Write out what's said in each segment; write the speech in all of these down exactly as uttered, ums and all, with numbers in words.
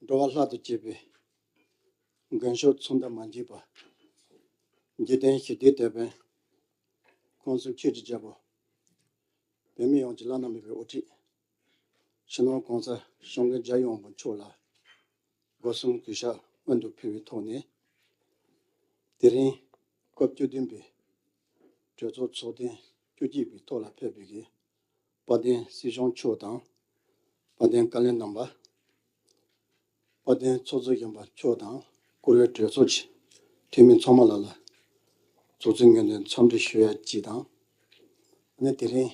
འགྲོ་བ་ལྷ་དང་བཅས་པའི་མགོན་མཆོག་མཚུངས་ཟླ་མ་མཆིས་པ། འཇིག་རྟེན་ཞི་བདེའི་དེད་དཔོན། ཁམས་གསུམ་ཆོས་ཀྱི་རྒྱལ་པོ། བོད་མི་ཡོངས་ཀྱི་བླ་ན་མེད་པའི་དབུ་ཁྲིད། སྤྱི་ནོར་༸གོང་ས་༸སྐྱབས་མགོན་རྒྱལ་ཡོངས་མཆོག་ལ་སྒོ་གསུམ་གུས་ཞབས་སྔོན་དུ་ཕུལ་བའི་ཐོག་ནས། དེ་རིང་སྐབས་བཅུ་བདུན་པའི་གྲོས་ཚོགས་ཚོགས་ཐེངས་བཅུ་གཅིག་པའི་ཐོག་ལ་ཕེབས་པའི་གི་དཔལ་ལྡན་སྲིད་སྐྱོང་མཆོག་དང་། དཔལ་ལྡན་བཀའ་བློན་རྣམ་པ། དཔལ་ལྡན་ཚོགས་གཙོ་གཞོན་པ་མཆོག་དང་། བཀུར་འོས་གྲོས་ཚོགས་ཀྱི་འཐུས་མི་ཚང་མ་ལ་ལ་ཚོགས་གཙོའི་ངོས་ནས་འཚམས་འདྲི་ཞུ་ཡ་གཅིག་དང་། ཨ་ནི་དེ་རིང་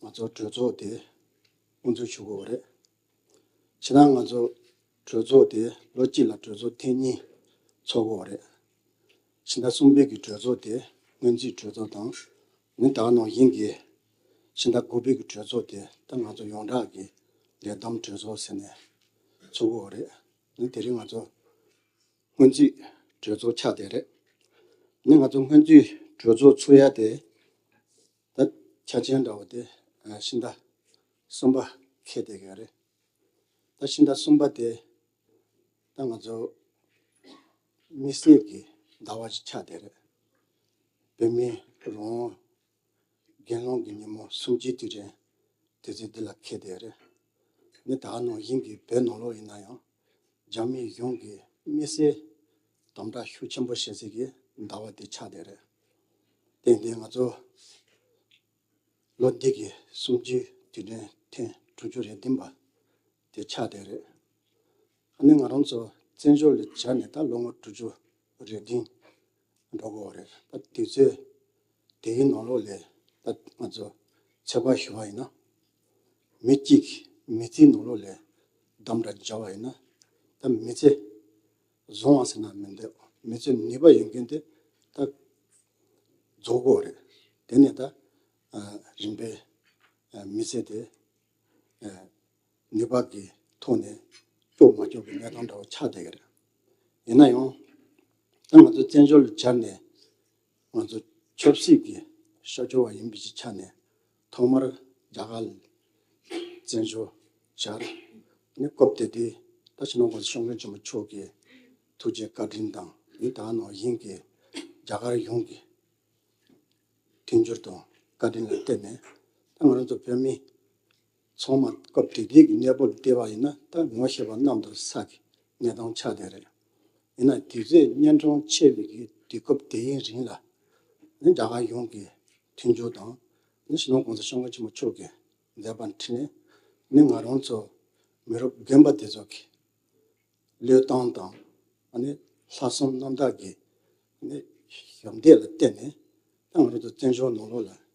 ང་ཚོ་གྲོས་ཚོགས་དེ་དབུ་འཛུགས་ཞུ་དགོས་པ་རེད། ཕྱི་ནང་ང་ཚོ་གྲོས་ཚོགས་དེ་ལོ་གཅིག་ལ་གྲོས་ཚོགས་ཐེངས་གཉིས་ཚོགས་དགོས་པ་རེད། ཕྱི་ཟླ་གསུམ་པའི་གི་གྲོས་ཚོགས་དེ་སྔོན་རྩིས་གྲོས་ཚོགས་དང་། ནི་ད་ནང་བཞིན་གྱི་ཕྱི་ཟླ་དགུ་པའི་གི་གྲོས་ཚོགས་དེ་ད་ང་ཚོ་ཡོངས་གྲགས་ཀྱི་ལས་བསྡོམས་གྲོས་ཚོགས་ཟེར་ནས་ཚོགས་དགོས་པ་རེད། ནི་དེ་རིང་ང་ཚོ་སྔོན་རྩིས་གྲོས་ཚོགས་ཆགས་བསྡད་རེད། ནི་ང་ཚོ་སྔོན་རྩིས་གྲོས་ཚོགས་ཚུགས་ཡ་དེ་ད་ཆ་རྐྱེན་འདྲ་བོ་དེ་ཕྱི་ཟླ་གསུམ་པ་འཁེལ་བསྡད་ཀྱི་རེད། ད་ཕྱི་ཟླ་གསུམ་པ་དེ་ད་ང་ཚོ་དམིགས་བསལ་གྱི་ཟླ་བ་ཞིག་ཆགས་བསྡད་རེད། བོད་མིའི་རང་དབང་རྒྱལ་ལོངས་ཀྱི་ཉིན་མོ་གསུམ་བཅུའི་དུས་དྲན་དུས་ཚོད་འདི་ལ་འཁེལ་བསྡད་རེད། ནི་ད་ནང་བཞིན་གྱི་བོད་ནང་ལོགས་ཡིན་ན་ཡང་རྒྱ་མི་གཞུང་གིས་དམིགས་བསལ་དམ་དྲག་ཤུགས་ཆེན་པོ་བྱེད་སའི་གི་ཟླ་བ་དེ་ཆགས་བསྡད་རེད། ཏན་ཏན་ང་ཚོ་ལོ་འདི་གི་གསུམ་བཅུའི་དུས་དྲན་ཐེངས་དྲུག་ཅུ་རེ་བདུན་པ་དེ་ཆགས་བསྡད་རེད། ཨ་ནི་ང་རང་ཚོ་བཙན་བྱོལ་ལ་བྱས་ནས་ད་ལོ་ངོ་དྲུག་ཅུ་རེ་བདུན་འགྲོ་གི་ཡོད་རེད། ད་དུས་ཚོད་དེའི་ནང་ལོགས་ལ་ད་ང་ཚོ་ཚོད་དཔག་ཞུ་བ་ཡིན་ན། མི་གཅིག་མི་ཚེའི་ནང་ལོགས་ལ་གདམ་གྲ་བྱས་པ་ཡིན་ན། ད་མི་ཚེ་བཟང་བ་ཟེར་ན་མི་འདུག་མི་ཚེ་ནུས་པ་ཡོད་མཁན་དེ་ད་རྫོགས་དགོས་རེད། དེ་ནས་ད་རིམ་པས་མི་ཚེ་དེ་ནུས་པ་གི་ཐོག་ནས་སྐྱོབ་མ་སྐྱོབ་ཀྱི་གནས་སྟངས་འདྲ་བོ་ཆགས་བསྡད་ཀྱི་རེད། ཡིན་ན་ཡང་ད་ང་ཚོ་བཙན་བྱོལ་ལ་བཅར་ནས་ང་ཚོ་ཆབ་སྲིད་ཀྱི་ཤར་ཕྱོགས་པ་ཡིན་པའི་ཆ་ནས་ཐོག་མར་རྒྱ་གར་ལ་བཙན་བྱོལ་བཅར། ནི་སྐབས་དེ་དུས་ད་ཕྱི་ནང་གོང་ས་སྐྱབས་མགོན་ཆེན་པོ་མཆོག་གི་ཐུགས་རྗེ་བཀའ་དྲིན་དང་། ནི་ད་ནང་བཞིན་གྱི་རྒྱ་གར་གཞུང་གི་མཐུན་འགྱུར་དང་བཀའ་དྲིན་ལ་བརྟེན་ནས་ད་ང་རང་ཚོ་བོད་མི་ཚང་མ་སྐབས་དེ་དུས་ཀྱི་གནས་བབ་ལ་བལྟས་པ་ཡིན་ན་ད་ངོ་ཤེས་པ་གནམ་དང་ས་གི་གནས་སྟངས་ཆགས་བསྡད་རེད། ཡིན་ན་དུས་ཚོད་གཉན་འཕྲང་ཆད་པའི་གི་དུས་སྐབས་དེའི་རིང་ལ་ནི་རྒྱ་གར་གཞུང་གི་མཐུན་འགྱུར་དང་། ནི་སྤྱི་ནོར་གོང་ས་སྐྱབས་མགོན་ཆེན་པོ་མཆོག་གི་མཛད་པ་འཕྲིན་ལས་ནི་ང་རང་ཚོ་མི་རབས་རྒན་པ་དེ་ཚོ་གི་བློས་བཏང་དང་། ཨ་ནི་ལྷག་བསམ་རྣམ་དག་གི་ཨ་ནི་ཞབས་འདེགས་ལ་བརྟེན་ནས་ད་ང་རང་ཚོ་བཙན་བྱོལ་ནང་ལོགས་ལ་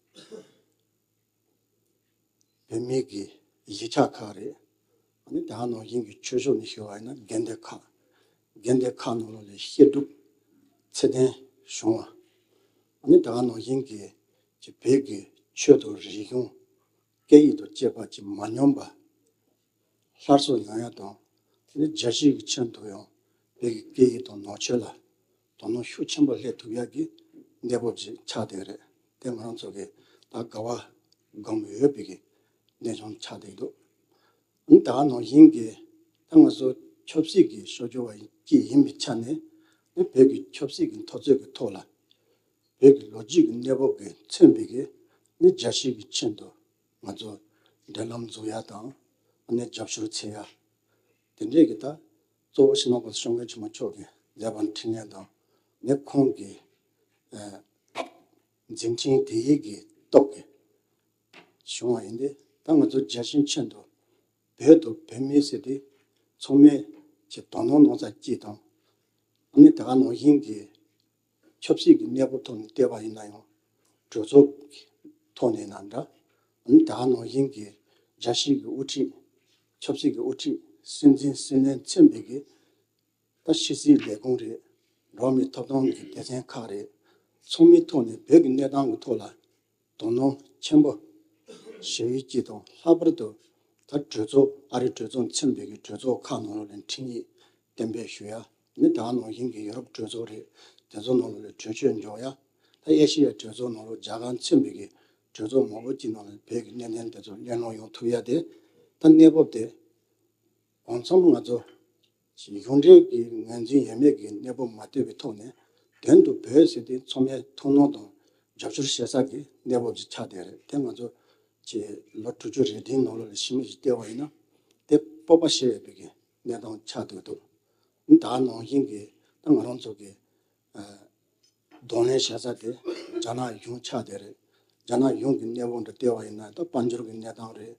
བོད་མི་གི་གཞིས་ཆགས་ཁག་རེད། ཨ་ནི་ད་ནང་བཞིན་གྱི་ཆོས་ཕྱོགས་ནས་ཞུ་བ་ཡིན་ན་དགོན་སྡེ་ཁག་དགོན་སྡེ་ཁག་ནང་ལོགས་ལ་བཤད་སྒྲུབ་ཚད་ལྡན་བྱུང་བ། ཨ་ནི་ད་ནང་བཞིན་གྱི་ཅིག་བོད་ཀྱི་ཆོས་དང་རིག་གཞུང་སྐད་ཡིག་དང་བཅས་པ་ཅིག་མ་ཉམས་པ། སླར་གསོ་ཡོང་ཡ་དང་། དེ་ནས་རྒྱལ་སྤྱི་གི་ཆེད་དུ་ཡང་བོད་ཀྱི་སྐད་ཡིག་དང་ནང་ཆོས་ལ་དོ་སྣང་ཤུགས་ཆེན་པོ་སླེབས་ཐུབ་ཡ་གི་གནས་བབ་ཅིག་ཆགས་བསྡད་རེད། དེ་ང་རང་ཚོ་གི་ད་དགའ་བ་སྒོམ་ཡོད་པའི་གི་གནས་སྟངས་ཆགས་བསྡད་འདུག་ཨ་ནི་ད་ནང་བཞིན་གྱི་ད་ང་ཚོ་ཆབ་སྲིད་ཀྱི་ཤར་ཕྱོགས་པ་ཅིག་ཡིན་པའི་ཆ་ནས་ནི་བོད་ཀྱི་ཆབ་སྲིད་ཀྱི་འཐབ་རྩོད་ཀྱི་ཐོག་ལ་བོད་ཀྱི་ལོ་རྒྱུས་ཀྱི་གནས་བབ་ཀྱིས་མཚོན་པའི་གི་ནི་རྒྱལ་སྤྱི་གི་ཆེད་དུ་ང་ཚོ་འབྲེལ་ལམ་འཛུགས་ཡ་དང་། ཨ་ནི་རྒྱབ་སྐྱོར་བྱེད་ཡ། དེ་འདྲས་ཀྱི་ད་གཙོ་བོ་སྤྱི་ནོར་གོང་ས་སྐྱབས་མགོན་ཆེན་པོ་མཆོག་གི་མཛད་པ་འཕྲིན་ལས་དང་། ནི་ཁོང་གི་ཨ་མཛད་འཕྲིན་དེ་ཡི་གི་སྟོབས་ཀྱིས་བྱུང་བ་ཡིན་ཏེ། ད་ང་ཚོ་རྒྱལ་སྤྱིའི་ཆེད་དུ་བོད་དང་བོད་མི་ཟེར་དེ་ཚང་མས་ཀྱི་དོ་སྣང་གནང་ས་གཅིག་དང་། ཨ་ནི་ད་ག་ནང་བཞིན་གྱི་ཆབ་སྲིད་ཀྱི་གནས་བབ་ཐོག་ནས་བལྟས་པ་ཡིན་ན་ཡང་གྲོས་ཚོགས་ཀྱི་ཐོག་ནས་ཡིན་ན་འདྲ། ཨ་ནི་ད་ག་ནང་བཞིན་གྱི་རྒྱལ་སྤྱིའི་གི་དབུ་ཁྲིད། ཆབ་སྲིད་ཀྱི་དབུ་ཁྲིད། སྲིད་འཛིན་སྲིད་བློན་མཚོན་པའི་གི་ད་ཕྱི་སྲིད་ལས་ཁུངས་རེད། འགྲོ་བ་མིའི་ཐོབ་ཐང་གི་སྡེ་ཚན་ཁག་རེད། ཚང་མའི་ཐོག་ནས་བོད་ཀྱི་གནས་སྟངས་ཀྱི་ཐོག་ལ་དོ་སྣང་ཆེན་པོ་བྱེད་ཡུལ་གཅིག་དང་། ལྷག་པར་དུ་ད་གྲོས་ཚོགས། ཨ་རིའི་གྲོས་ཚོགས་མཚོན་པའི་གི་གྲོས་ཚོགས་ཁག་ནང་ལོགས་ལ་འཕྲིན་ཡིག་གཏན་འབེབས་ཞུ་ཡ། ནི་ད་ག་ནང་བཞིན་གྱི་ཡུ་རོབ་གྲོས་ཚོགས་རེད། དེ་ཚོ་ནང་ལོགས་ལ་གྲོས་ཆོད་འཇོག་ཡ། ད་ཨེ་ཤི་ཡའི་གྲོས་ཚོགས་ནང་ལོགས་རྒྱ་གར་མཚོན་པའི་གི་གྲོས་ཚོགས་མང་པོ་ཅིག་ནང་ལ་བོད་ཀྱི་གནད་དོན་དེ་ཚོ་གླེང་སློང་ཡོང་ཐུབ་ཡ་དེ། ད་གནས་བབ་དེ་ གང་འཚམ་ང་ཚོ་གཞུང་འབྲེལ་གྱི་ངོས་འཛིན་ཡོད་མེད་ཀྱི་གནས་བབ་མ་ལྟོས་པའི་ཐོག་ནས་དོན་དུ་བོད་ཟེར་དེ་ཚང་མས་ཐུགས་སྣང་དང་རྒྱབ་སྐྱོར་བྱེད་ས་གི་གནས་བབ་ཅིག་ཆགས་བསྡད་རེད། དེ་ང་ཚོ་ཀྱི་ལོ་དྲུག་ཅུ་རེ་བདུན་ནང་ལོགས་ལ་ཕྱི་མིག་ཅིག་བལྟས་པ་ཡིན་ན་དེ་སྤོབས་པ་བྱེད་འོས་པའི་གི་གནས་སྟངས་ཆགས་བསྡད་འདུག་ད་ག་ནང་བཞིན་གྱི་ད་ང་རང་ཚོ་གི་གདོང་ལེན་བྱེད་ས་དེ་རྒྱ་ནག་གཞུང་ཆགས་བསྡད་རེད། རྒྱ་ནག་གཞུང་གི་གནས་བབ་འདི་བལྟས་པ་ཡིན་ན་ད་དཔལ་འབྱོར་གྱི་གནས་སྟངས་རེད།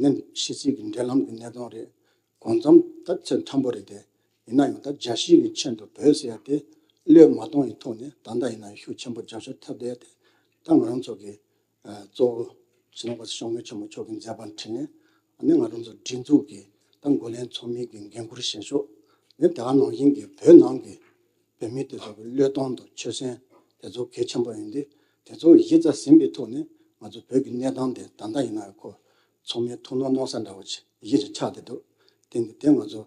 ནི་ཕྱི་སྲིད་ཀྱི་འབྲེལ་ལམ་གྱི་གནས་སྟངས་རེད། གང་འཚམ་ད་ཚད་མཐོན་པོ་རེད་དེ། ཡིན་ན་ཡང་ད་རྒྱལ་སྤྱི་གི་ཆེད་དུ་བོད་ཟེར་ཡ་དེ་བློས་མ་གཏོང་བའི་ཐོག་ནས་ད་ལྟ་ཡིན་ན་ཤུགས་ཆེན་པོ་རྒྱབ་སྐྱོར་ཐེབས་བསྡད་ཡ་དེ་ད་ང་རང་ཚོ་གི་གཙོ་བོ་སྤྱི་ནོར་གོང་ས་སྐྱབས་མགོན་ཆེན་པོ་མཆོག་གི་མཛད་པ་འཕྲིན་ལས་ནི་ང་རང་ཚོ་སྒྲིག་འཛུགས་ཀྱི་ད་འགོ་ལས་ཚོགས་མི་གི་འགན་ཁུར་བཞེས་ཕྱོགས་ནི་དེ་ག་ནང་བཞིན་གྱི་བོད་ནང་གི་བོད་མི་དེ་ཚོ་གི་བློས་གཏོང་དང་ཆོད་སེམས་དེ་ཚོ་གལ་ཆེན་པོ་ཡིན་ཏེ། དེ་ཚོ་གཞི་རྩ་ཟིན་པའི་ཐོག་ནས་ང་ཚོ་བོད་ཀྱི་གནས་སྟངས་དེ་ད་ལྟ་ཡིན་ན་ཁོ་ཚང་མས་ཐུགས་སྣང་གནང་ས་འདྲ་བོ་ཅིག་གཞི་རུ་ཆགས་བསྡད་འདུག་དེ་འདི་དེ་ང་ཚོ་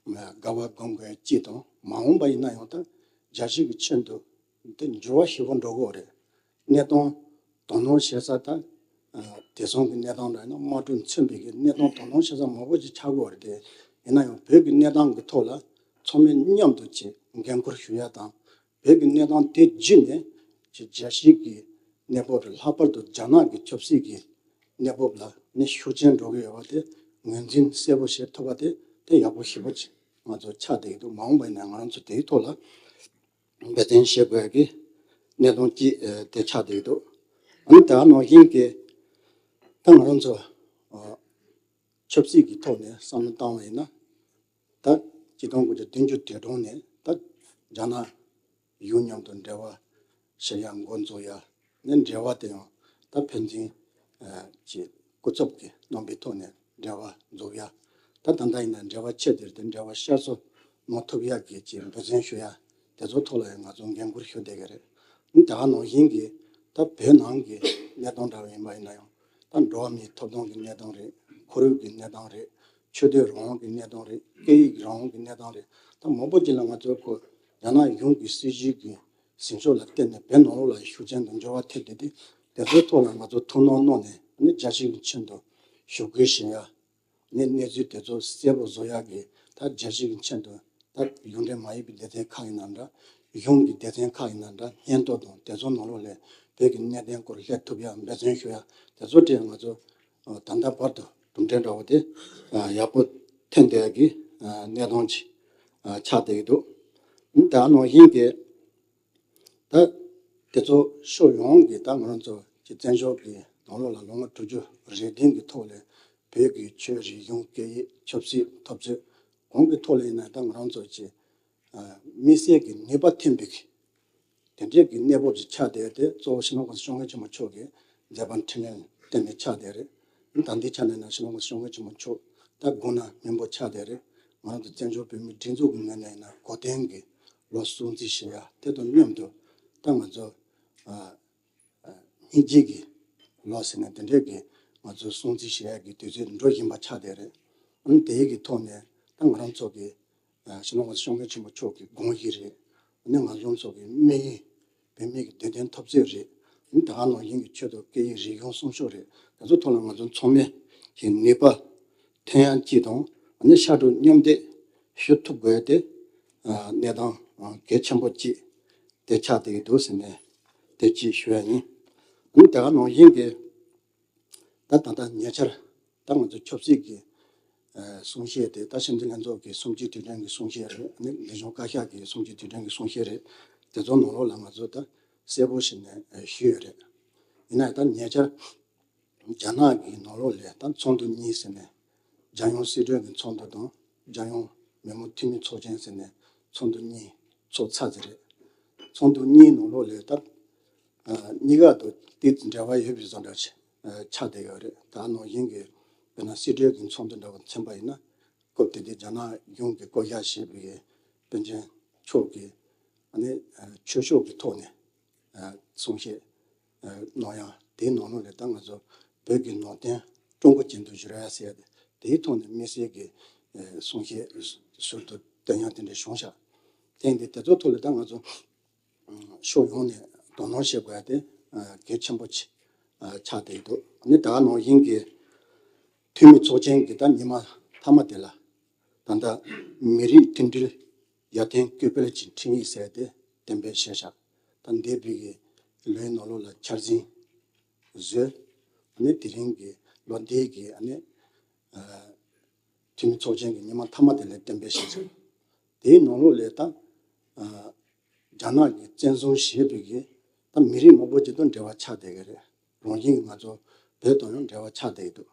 དགའ་བ་སྒོམ་དགོས་གཅིག་དང་མ་འོངས་པ་ཡིན་ན་ཡང་ད་རྒྱལ་སྤྱི་གི་ཆེད་དུ་དེ་འགྱུར་བ་ཞེ་པོ་འགྲོ་གི་ཡོད་རེད། གནས་སྟངས་དོ་སྣང་བྱེད་ས་ད་དེང་སང་གི་གནས་སྟངས་འདྲ་ཡིན་ན་དམག་འཁྲུག་མཚོན་པའི་གི་གནས་སྟངས་དོ་སྣང་བྱེད་ས་མང་པོ་ཅིག་ཆགས་ཀྱི་ཡོད་རེད་དེ། ཡིན་ན་ཡང་བོད་ཀྱི་གནས་སྟངས་ཀྱི་ཐོག་ལ་ཚང་མས་མཉམ་དུ་ཅིག་འགན་ཁུར་ཞུ་ཡ་དང་། བོད་ཀྱི་གནས་སྟངས་དེ་བརྒྱུད་ནས་ཅིག་རྒྱལ་སྤྱིའི་གི་གནས་བབ་རེད། ལྷག་པར་དུ་རྒྱ་ནག་གི་ཆབ་སྲིད་ཀྱི་གནས་བབ་ལ་ནི་ཤུགས་རྐྱེན་འགྲོ་གི་ཡོད་པ་དེ་ངོས་འཛིན་གསལ་པོ་བྱེད་ཐུབ་པ་དེ་དེ་ཡག་པོ་ཞེ་པོ་ཅིག་ང་ཚོ་ཆགས་བསྡད་ཀྱི་འདུག་མ་འོངས་པ་ཡིན་ན་ང་རང་ཚོ་དེའི་ཐོག་ལ་འབད་བརྩོན་བྱེད་དགོས་ཀྱི་གནད་དོན་གཅིག་ཨ་དེ་ཆགས་བསྡད་ཀྱི་འདུག་ཨ་ནི་དེ་ག་ནང་བཞིན་གྱི་ད་ང་རང་ཚོ་ཨ་ཆབ་སྲིད་ཀྱི་ཐོག་ནས་བསམ་བློ་བཏང་བ་ཡིན་ན། ད་ཆིག་སྟོང་དགུ་བརྒྱ་བདུན་ཅུ་དོན་གྲངས་ནས་ད་རྒྱ་ནག་གཞུང་མཉམ་དུ་འབྲེལ་བ་བྱེད་ཡ་འགོ་འཛུགས་ཡ་ནས་འབྲེལ་བ་དེ་ཡང་ད་ཕན་ཚུན་ཨ་ཀྱི་སྐུ་ཚབ་ཀྱི་རྣམ་པའི་ཐོག་ནས་འབྲེལ་བ་འཛུགས་ཡ། ད་ད་ལྟ་ཡིན་ན་འབྲེལ་བ་ཆད་དེ་རེད་དེ་འབྲེལ་བ་བསྐྱར་གསོ་གནང་ཐུབ་ཡ་གི་ཀྱི་འབད་བརྩོན་ཞུ་ཡ་དེ་ཚོ་ཐོག་ལ་ཡང་ང་ཚོ་འགན་ཁུར་ཞུ་བསྡད་ཀྱི་རེད། ད་ག་ནང་བཞིན་གྱི་ད་བོད་ནང་གི་གནས་སྟངས་འདྲ་བ་ཡིན་པ་ཡིན་ན་ཡང་ད་འགྲོ་བ་མིའི་ཐོབ་ཐང་གི་གནས་སྟངས་རེད། ཁོར་ཡུག་གི་གནས་སྟངས་རེད། ཆོས་དད་རང་དབང་གི་གནས་སྟངས་རེད། སྐད་ཡིག་རང་དབང་གི་གནས་སྟངས་རེད། ད་མང་པོ་ཅིག་ལ་ང་ཚོ་ཁོ་རྒྱ་ནག་གཞུང་གི་སྲིད་བྱུས་ཀྱི་ཟིན་ཤོག་ལ་བརྟེན་ནས་བོད་ནང་ལོགས་ལ་ཤུགས་རྐྱེན་དང་འགྱུར་བ་ཐེབས་བསྡད་དེ། དེ་ཚོའི་ཐོག་ལ་ང་ཚོ་ཐུགས་སྣང་གནང་ནས་ནི་རྒྱལ་སྤྱི་གི་ཆེད་དུ་ཞུ་སྐུལ་བྱེད་ཡ། ནི་གནས་ཚུལ་དེ་ཚོ་གསལ་པོ་བཟོ་ཡག་གི་ད་རྒྱལ་སྤྱི་གི་ཆེད་དུ་ད་གཞུང་འབྲེལ་མ་ཡིན་པའི་སྡེ་ཚན་ཁག་ཡིན་ན་འདྲ། གཞུང་གི་སྡེ་ཚན་ཁག་ཡིན་ན་འདྲ། སྙན་ཐོ་དང་དེ་ཚོ་ནང་ལོགས་ལ་བོད་ཀྱི་གནད་དོན་སྐོར་སླེབས་ཐུབ་ཡག་འབད་བརྩོན་ཞུ་ཡག་དེ་ཚོ་གྲས་ང་ཚོ་ད་ལྟ་བར་དུ་གྲུབ་འབྲས་འདྲ་བོ་དེ་ཡག་པོ་ཐོན་བསྡད་ཡག་གི་གནད་དོན་ཅིག་ཆགས་བསྡད་ཀྱི་འདུག་ད་ནང་བཞིན་གྱི་ད་དེ་ཚོ་ཕྱོགས་ཡོངས་ཀྱི་ད་ང་རང་ཚོ་གི་བཙན་བྱོལ་གྱི་ནང་ལོགས་ལ་ལོ་ངོ་དྲུག་ཅུ་རེ་བདུན་གྱི་ཐོག་ལ་བོད་ཀྱི་ཆོས་རིག་གཞུང་སྐད་ཡིག་ཆབ་སྲིད་འཐབ་རྩོད་གང་གི་ཐོག་ལ་ཡིན་ན་ད་ང་རང་ཚོ་གི་དམིགས་བསལ་གྱི་ནུས་པ་ཐོན་པའི་གི་དེ་འདྲའི་གི་གནས་བབ་ཅིག་ཆགས་བསྡད་དེ། གཙོ་བོ་སྤྱི་ནོར་གོང་ས་སྐྱབས་མགོན་ཆེན་པོ་མཆོག་གི་མཛད་པ་འཕྲིན་ལས་བརྟེན་ནས་ཆགས་བསྡད་རེད། ད་ལྟའི་ཆ་ནས་ན་སྤྱི་ནོར་གོང་ས་སྐྱབས་མགོན་ཆེན་པོ་མཆོག་ད་དགུང་ན་སྨིན་པོ་ཆགས་བསྡད་རེད། ང་རང་ཚོ་བཙན་བྱོལ་བོད་མིའི་སྒྲིག་འཛུགས་ཀྱི་ངོས་ནས་ཡིན་ན་གོ་དོན་གྱི་ལོ་སྲུང་བརྩི་བྱེད་ཡ་དེ་དང་མཉམ་དུ་ད་ང་ཚོ་ཨ་ཨ་སྙིང་རྗེ་གི་ལོ་ཟེར་ནས་དེ་འདྲའི་གི་ང་ཚོ་སྲུང་བརྩི་བྱེད་ཡ་གི་དུས་ཚོད་འགྲོ་བཞིན་པ་ཆགས་བསྡད་རེད། ཨ་ནི་དེའི་གི་ཐོག་ནས་ད་ང་རང་ཚོ་གི་ཨ་སྤྱི་ནོར་གོང་ས་སྐྱབས་མགོན་ཆེན་པོ་མཆོག་གི་དགོངས་གཞི་རེད། ཨ་ནི་ང་ཚོ་ཚོ་གི་དམིགས་ཡུལ་བོད་མི་གི་བདེན་དོན་འཐབ་རྩོད་རེད། ཨ་ནི་ད་ག་ནང་བཞིན་གྱི་ཆོས་དང་སྐད་ཡིག་རིག་གཞུང་སྲུང་སྐྱོབ་རེད། དེ་ཚོ་ཐོག་ལ་ང་ཚོ་ཚང་མས་ཀྱི་ནུས་པ་ཐོན་ཡ་གཅིག་དང་། ཨ་ནི་ཕྱར་གྲུ་མཉམ་འདེགས་ཞུ་ཐུབ་དགོས་ཏེ་ཨ་གནས་སྟངས་ཨ་གལ་ཆེན་པོ་གཅིག་དེ་ཆགས་བསྡད་ཀྱི་འདུག་ཟེར་ནས་དེ་གཅིག་ཞུ་ཡ་ཡིན། ཨ་ནི་ད་ག་ནང་བཞིན་གྱི་ད་ད་ལྟ་ཉེ་ཆར་ད་ང་ཚོ་ཆབ་སྲིད་ཀྱི་ཨ་གསུང་བཤད་དེ་ད་སྤྱི་འཐུས་ལྷན་ཚོགས་ཀྱི་གསུམ་བཅུའི་དུས་དྲན་གྱི་གསུང་བཤད་རེད། ཨ་ནི་ལས་གཞུང་བཀའ་ཤག་གི་གསུམ་བཅུའི་དུས་དྲན་གྱི་གསུང་བཤད་རེད། དེ་ཚོ་ནང་ལོགས་ལ་ང་ཚོ་ད་གསལ་པོ་བྱས་ནས་ཨ་ཞུས་ཡོད་རེད། ཡིན་ན་ད་ཉེ་ཆར་རྒྱ་ནག་གི་ནང་ལོགས་ལ་ད་ཚོགས་འདུ་གཉིས་ཟེར་ནས་རྒྱལ་ཡོངས་སྲིད་གྲོས་ཀྱི་ཚོགས་འདུ་དང་རྒྱལ་ཡོངས་མི་མང་འཐུས་མི་ཚོགས་ཆེན་ཟེར་ནས་ཚོགས་འདུ་གཉིས་ཚོགས་ཚར་ཟིན་རེད། ཚོགས་འདུ་གཉིས་ནང་ལོགས་ལ་ད་ཨ་གཉིས་ཀ་དང་དེ་འབྲེལ་བ་ཡོད་པའི་བཟོ་འདྲ་ཆགས་ཆགས་བསྡད་ཡོད་རེད། ད་ནང་བཞིན་གྱི་དཔེར་ན་སྲིད་གྲོས་ཀྱི་ཚོགས་འདུ་འདྲ་བ་མཚོན་པ་ཡིན་ན་སྐབས་དེ་དུས་རྒྱ་ནག་གཞུང་གིས་བསྐོ་བཞག་བྱས་པའི་པཎ་ཆེན་མཆོག་གིས་ཨ་ནི་ཨ་ཆོས་ཕྱོགས་ཀྱི་ཐོག་ནས་ཨ་གསུང་བཤད་ཨ་གནང་ཡ་དེའི་ནང་ལོགས་ལ་ད་ང་ཚོ་བོད་ཀྱི་ནང་བསྟན་ཀྲུང་གོ་ཅན་དུ་བསྒྱུར་ཡ་ཟེར་ཡ་དེ་དེའི་ཐོག་ནས་དམིགས་བསལ་གྱི་ཨ་གསུང་བཤད་ཟུར་དུ་བཏོན་ཡ་དེ་འདྲ་བྱུང་ཤག་དེ་ཡིན་དུས་དེ་ཚོ་ཐོག་ལ་ད་ང་ཚོ་ཕྱོགས་ཡོངས་ནས་དོ་སྣང་བྱེད་དགོས་ཡ་དེ་ཨ་གལ་ཆེན་པོ་ཆེ་ཨ་ཆགས་བསྡད་འདུག་ཨ་ནི་ད་ག་ནང་བཞིན་གྱི་འཐུས་མི་ཚོགས་ཆེན་གྱི་ད་ཉི་མ་མཐའ་མ་དེ་ལ་ ད་ལྟ་མི་རིགས་མཐུན་སྒྲིལ་ཡར་ཐོན་སྐུལ་སྤེལ་གྱི་ཁྲིམས་ཡིག་ཟེར་ཏེ་གཏན་འབེབས་བྱས་ཤག་ད་འདས་པའི་གི་ལོའི་ནང་ལོགས་ལ་འཆར་ཟིན་བཟོས། ཨ་ནི་དེ་རིང་གི་ལོ་འདིའི་གི་ཨ་ནི་ཨ་འཐུས་མི་ཚོགས་ཆེན་གྱི་ཉི་མ་མཐའ་མ་དེ་ལ་གཏན་འབེབས་བྱས་ཤག་དེའི་ནང་ལོགས་ལ་ད་ཨ་རྒྱ་ནག་གིས་བཙན་བཟུང་བྱས་པའི་གི་ད་མི་རིགས་མང་པོ་ཅིག་དང་འབྲེལ་བ་ཆགས་བསྡད་ཀྱི་རེད། རང་བཞིན་གྱིས་ང་ཚོ་བོད་དང་ཡང་འབྲེལ་བ་ཆགས་བསྡད་ཀྱི་འདུག་